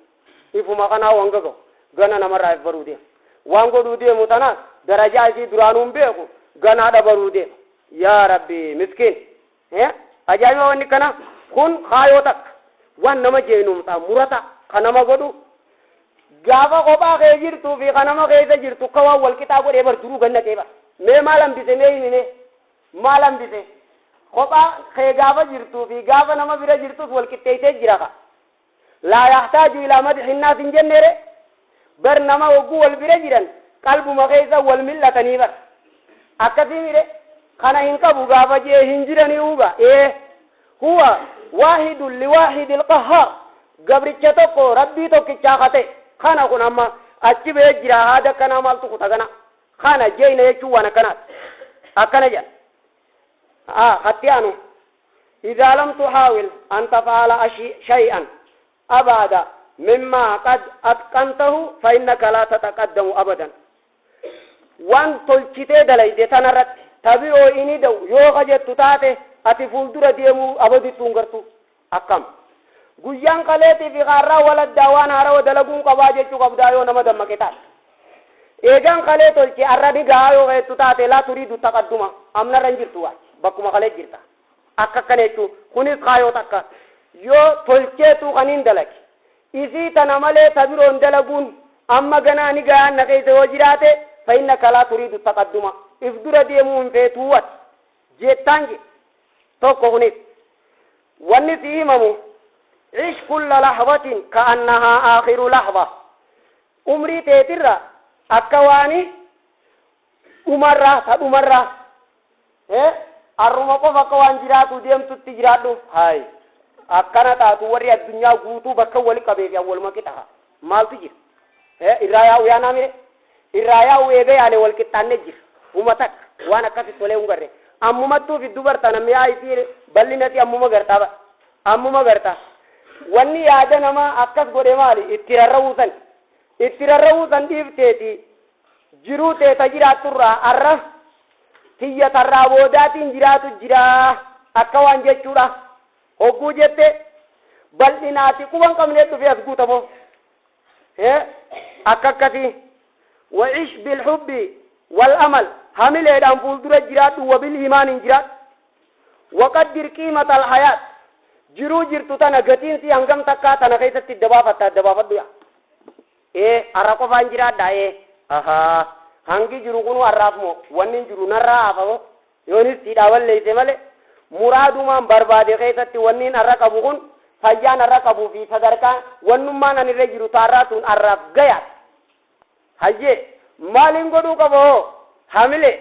Ifuma kanaa hanga gahu gana namarraa if baruu deema. Waan godhuu deemu tanaas darajaa isii duraanuu hin beeku, ganaadha baruu deema. Yaa rabbi, miskiin. Ajaa'iba wanni kana kun kaayoo takka waan nama jeenumsaa murata ka nama godhu, gaafa kophaa kee jirtuu fi ka nama keessa jirtu akka waan wal qixaa godhee bar duruu ganna qee bar. Mee maal hambise? Mee himi, mee maal hambise? Kophaa kee gaafa jirtuu fi gaafa nama bira jirtus wal qixxeessee jira. Ka laa yahtaaju ilaa madhi nnaas hin jenneere bar. Nama hogguu wal bira jiran qalbuma keessa wal mil'atanii bar, akkasii mire? Kana hin qabu gaafa jee hin jiranii huba. Ee, huwa waahidun liwaahidi alqahhaar, gabricha tokko rabbii tokkichaa ka ta'e kana kun amma achi ba'ee jira. Haada akkanaa maaltu kuta gana kana jeeyna jechuun waan akkanaati, akkana jedha. Hatti anu إذا لم تحاول أن تفعل شيئا أبعد مما قد أتقنته فإنك لا تتقدم أبدا. Waan tolchitee dalayde tanarratti tabi'oo inni da'u yoo kajettu taate, ati fuuldura deemuu abadittuu hin gartu. Akkam guyyaan kaleetii fi kaarraa waladdaa waan haarawa dalaguun qabaa jechuu qabdaa yoo nama dammaqe taate. Eegaan kalee tolche arra ni gahaa yoo jettu taate, laa turiidu taqadduma, amnarra hin jirtu, waaj bakkuma kalee jirta. Akka akkana jechuu kunis kaayoo takka. Yoo tolcheetu kaniin dalage isii tana malee ta biroon dalaguun amma ganaa ni gahaan na keessa yoo jiraate, fa innaka laa turiidu taqadduma, if dura deemuu hin feetuu ati jettaan je tokko. Kunis wanni si himamu, ish kulla lahzatin ka'annahaa aakhiru lahza, umrii teetirra akka waani dhumarraa ta dhumarraa arruma qofa akka waan jiraatu deemtutti jiraadhu. Hay, akkana taatu warri addunyaa guutuu bakka wali qabeef awwaluma qixa maaltu jira? Irraa yaa'u yaanaa mire, irraa yaa'u eega yaane wal qixxaanne jira. Huma takka waan akkasi tolee hin garre ammumattuu fiddu barta. Namni yaa isii bal'inati ammuma gartaa ba ammuma gartaa. Wanni yaada namaa akkas godhe maali? Itti rarra'uu san, itti rarra'uu san dhiifteeti jiruu teeta jiraatturraa arra tiyya tarraa boodaatiin jiraatu jira akka waan jechuudha. Hogguu jette bal'inaati quban qabnee dhufee as guutamoo akka akkasii. Wa'ish bilhubbi wal amal, hamileedhaan fuuldura jiraadhu, wabil iimaaniin jiraadhu. Waqaddir qiimata alhayaat, jiruu jirtu tana gatiin si hangam takkaa tana keessatti dabaafatta, addabaafadhu. Yaa ee, arra qofaan jiraadha. Ee, ahaa, hangi jiru kunu arraaf moo wanni hin jiru narraa hafamo yoonis siidhaa balleeyse malee muraadumaan barbaade keessatti wanniin arra qabu kun, fayyaan arra qabuu fi sadarkaa wannummaan ani irra jiru taarraa tun arraaf gayaadha. Hayyee, maaliin godhuu qaba hoo? Hamile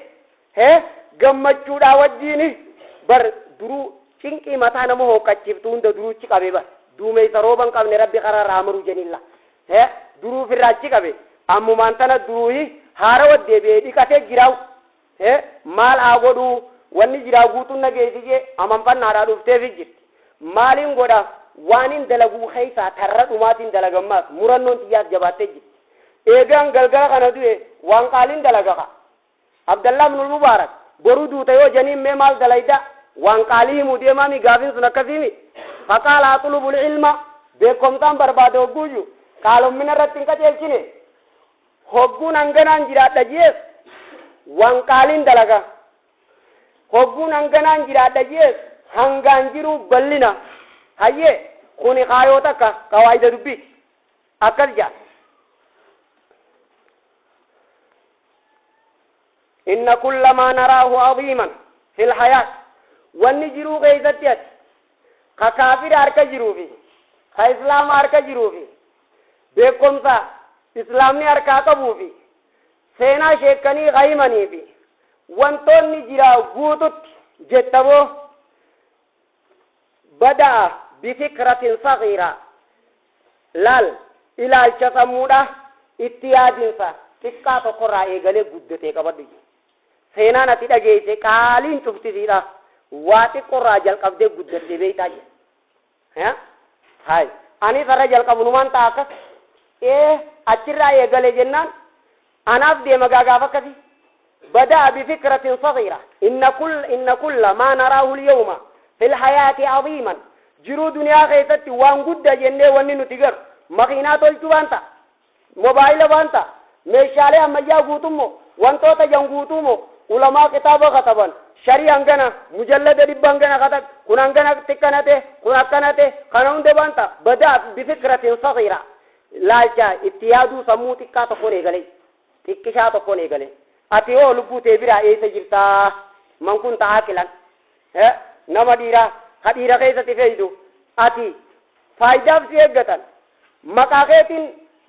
hee gammachuudhaa wajjiini bar duruu cinqii mataa nama hooqqachiiftu hunda duruuchi qabee bar duumeysa rooba hin qabne rabbi karaa irraa maruu jenilla. Hee, Duruu firraa achi qabe. Ammumaan tana duruuhi haarawa deebi'ee dhiqatee jiraawu. Maal haa godhuu? Wanni jiraa guutuun na geessi jee amanfannaadhaa dhufteefi jirti. Maaliin godha? Waanin dalaguu keessaa tarra dhumaatiin dalagammaas murannoon tiyyaas jabaattee jirti. Eegaan galgala kana du'e waan qaaliin dalaga kaa. Abdallah ibnul Mubaarak boru duuta yoo janiin mee maal dalayda? Waan qaalii himuu deemaami gaafiin sun akkasiimi? Faqaala axlubul ilma beekkomsaan barbaada hogguu ji'u qaalommina irratti hin qaceelchine. Hogguun hanganaan jiraadha ji'ees waan qaaliin dalaga. Hogguun hanganaan jiraadha ji'ees hangaan jiruu ballina. Hayyee kuni kaayoo takka qawaayida dubbiiti. Akkas ja'a. Inna kulla maa naraahu aziiman fil hayaat wanni jiruu keessatti ati ka kaafira harka jiruu fi ka islaama harka jiruu fi beekumsa islaamni harkaa qabuu fi seenaa sheekkanii ka himanii fi wantoonni jiraa guututti jettaboo bada'a bifikratin sagiira laal ilaalcha sammuudha itti yaadinsa xiqqaa tokkorraa eegalee guddatee qabadhu jedhe. Seenaan ati dhageesse qaaliin cuftisiidha waa xiqqorraa jalqabdee guddattee beeytaa jedhe. Hay anis har'a jalqabunumaan ta'a akkas ee achirraa eegale jennaan Anaaf deema gaa gaaf akkasii. Bada'a bifikratin sagiira inna kull inna kulla maa naraahu lyawma fil hayaati aziiman jiruu duniyaa keessatti waan gudda jennee wanni nuti garu makiinaa tolchuu waan ta'a mobaayila waan ta'a meeshaalee ammayyaa guutummoo wantoota jan guutuu moo ulamaa kitaaba kataban sharii hangana mujallada dhibba hangana katab kun hangana xiqqanate kun akkanate kana hunda waan ta'a bada'a bifikratin sagiira Laalcha itti yaaduu sammuu xiqqaa tokkoon eegale. Xiqqishaa tokkoon eegale. Ati hoo lubbuu tee biraa eessa jirtaa? Man kunta aaqilan. Nama dhiiraa ka dhiira keessatti feeydu ati faayidaaf si eeggatan. Maqaa keetiin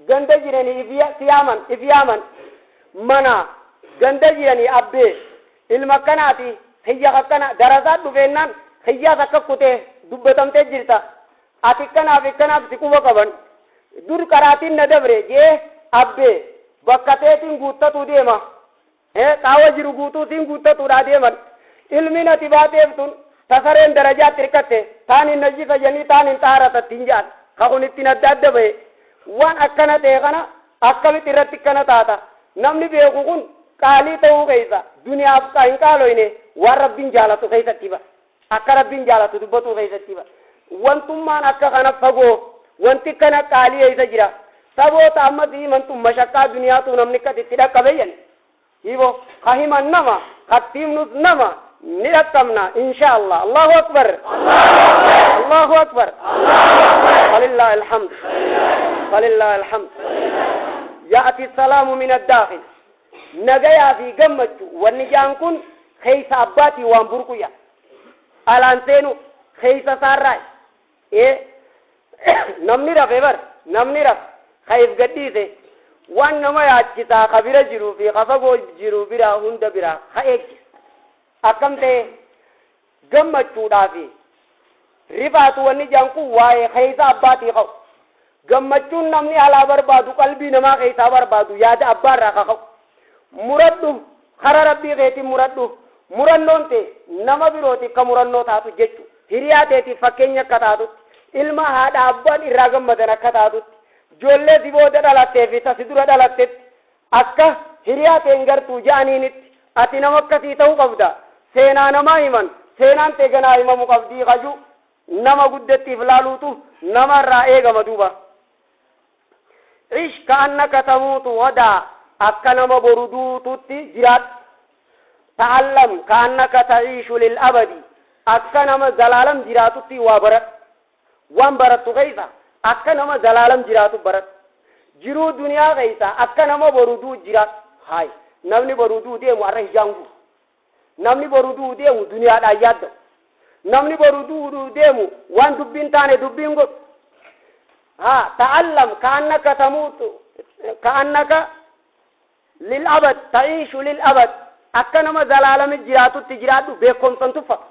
ganda jiranii if si yaaman if yaaman. Mana ganda jiranii abbee ilma akkanaati kiyya kakkana darasaa dhufeennaan kiyyaas akka kutee dubbatamtee jirta. Ati ikkanaaf ikkanaaf si quba qaban. Dur qaraatiin na dabre je'ee abbee bakka teetiin guuttatuu deema. Qaawa jiru guutuu siin guuttatuudhaa deeman. Ilmiin ati baateef tun ta sareen darajaatti hirkatte taan hin najjisa jedhanii taan hin xaharata ittiin je'an. Ka kun ittiin adda adda bahe. Waan akkana ta'e kana akkamitti irratti akkana taata? Namni beeku kun qaalii ta'uu keessa duniyaaf hin qaaloyne waan Rabbiin jaalatu keessatti bara. Akka Rabbiin jaalatu dubbatuu keessatti bar. Wantummaan akka kana fagoo, wanti kana qaalii eessa jira? Saboota amma si himantu mashaqqaa duniyaatu namni akkas itti dhaqqabe jedhan. Hibo, ka himan nama, ka itti himnus nama, ni dhaqqabna insha Allah. Allahu Akbar! Allahu Akbar! Falillahi alhamd. Falillahi alhamd. Ya'ti salaamu min ad-daakhil. Nagayaa fi gammachu wanni ja'an kun keeysa abbaatii waan burqu ja'a. Alaan seenu keeysa isaarraa ee namni rafe bar namni rafe ka if gadhiise waan nama yaachisaa ka bira jiruu fi ka fagoo jiru biraa hunda biraa ka eegge akkam ta'e Gammachuudhaa fi rifaatu wanni jedhan kun waa'ee keessa abbaatii ka'u. Gammachuun namni alaa barbaadu qalbii namaa keessaa barbaadu yaada abbaa irraa ka ka'u. Muradhu kara Rabbii keetiin muradhu. Murannoon tee nama birootiif ka murannoo taatu jechu. Hiriyaa teetiif fakkeenya akka taatutti, ilma haadha abbaan irraa gammadan akka taatutti, ijoollee si booda dhalattee fi ta si dura dhalattetti Akka hiriyaa tee hin gartuu ja'aniinitti ati nama akkasii ta'uu qabda. Seenaa namaa himan, seenaan tee ganaa himamu qabdii ka ju'u nama guddatti if laaluutu nama irraa eegama duuba. Ish ka'annaka tamuutu ghadaa akka nama boru duututti jiraadhu. Ta'allam ka'annaka ta'iishu lil abadi akka nama zalaalam jiraatutti waa baradhu. Waan barattu keessa akka nama zalaalam jiraatu baradhu. Jiruu duniyaa keessa akka nama boru du'u jiraadhu. Haay namni boru du'u deemu har'a hijaan guuru. Namni boru du'u deemu duniyaadhaan yaadda'u. Namni boru du'u deemu waan dubbiin taane dubbiin godhu. Haa ta'allam ka'annaka tamuutu ka'annaka lil abad ta'iishu lil abad akka nama zalaalami jiraatutti jiraadhu beekomsan tuffatu.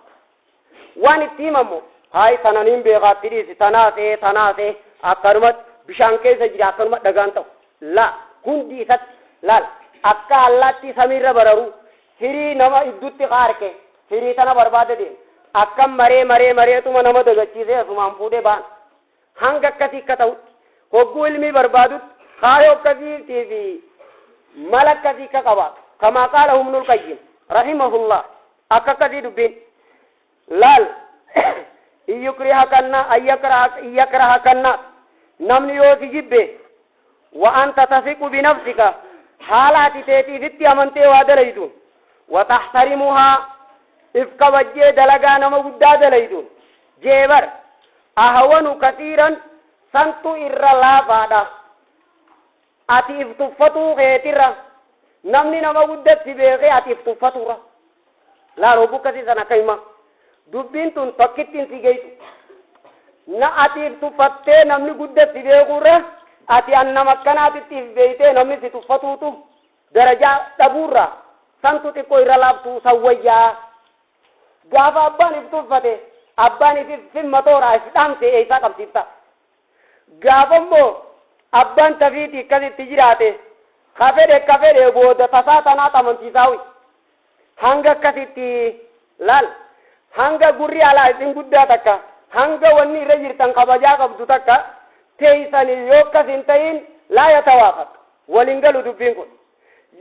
Waan itti himamu hayi tana niin beekaa itti dhiisi tanaas ee tanaas ee akkanumatti Bishaan keessa jira akkanuma dhagaan ta'u la hundi isatti laal akka allaattii samiirra bararu firii nama iddutti kaarke firii tana barbaada deema. Akkam maree maree mareetuma nama dagachiisee asumaan fuudhee ba'an. Hanga akkasii akka ta'utti hogguu ilmii barbaadutti kaayoo akkasiitii fi mala akkasii akka qabaatu. Kamaa qaala Ibnul Qayyim rahimahullah, akka akkasii dubbiin laal iyyukriha kanna ayyakraha iyyakraha kanna namni yoo si jibbe wa anta tasiqu binafsika, haala ati teetiifitti amantee waa dalayduun, wa taxtarimuhaa, if kabajjee dalagaa nama guddaa dalayduun jeebar, ahwanu kasiiran, santu irra laafaadha ati if tuffatuu keetirra, namni nama guddatti beekee ati if tuffaturra. Laal, hogguu akkasii san akka hima dubbiin tun tokkittiin si geessu na ati if tuffattee namni guddatti beekuurra, ati an nama akkanaatitti if beeytee namni si tuffatuutu darajaa dhabuurra santu xiqqoo irra laaftuu san wayyaa. Gaafa abbaan if tuffate, abbaan if fimmatoora if dhaamse eeysaa qabsiifta? Gaafa immoo abbaan tafiitii akkasitti jiraate, ka fedhe ka fedhe booda tasaa tanaat amansiisaa. Hanga akkasitti laal, hanga gurri alaa isin guddaa takka, hanga wanni irra jirtan kabajaa qabdu takka teeysanii, yoo akkas hin ta'in laa yatawaafaq, waliin galu dubbiin kun.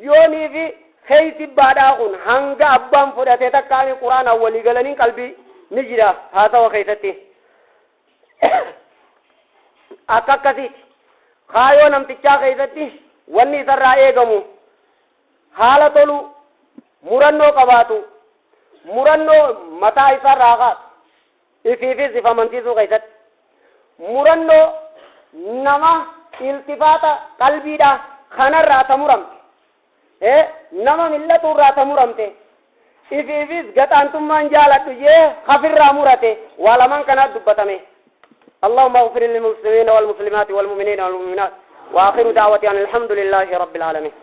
Yoonii fi keeysi baadhaa kun hanga abbaan fudhate takkaani quraanaan walii galaniin qalbii ni jira. Haasawa keessatti akka akkasiiti. Kaayoo namtichaa keessatti wanni isarraa eegamu haala tolu, murannoo qabaatu, murannoo mataa isarraa kaatu, ifiifis if amansiisuu keessatti murannoo nama iltifaata qalbiidha kanarraa ta muramte, nama mil'atu irraa ta muramte, ifiifis gaxaantummaan jaaladhu jee hafirraa murate, waa lamaan kanaat dubbatame. اللهم اغفر للمسلمين والمسلمات والمؤمنين والمؤمنات، واخر دعوتي ان الحمد لله رب العالمين.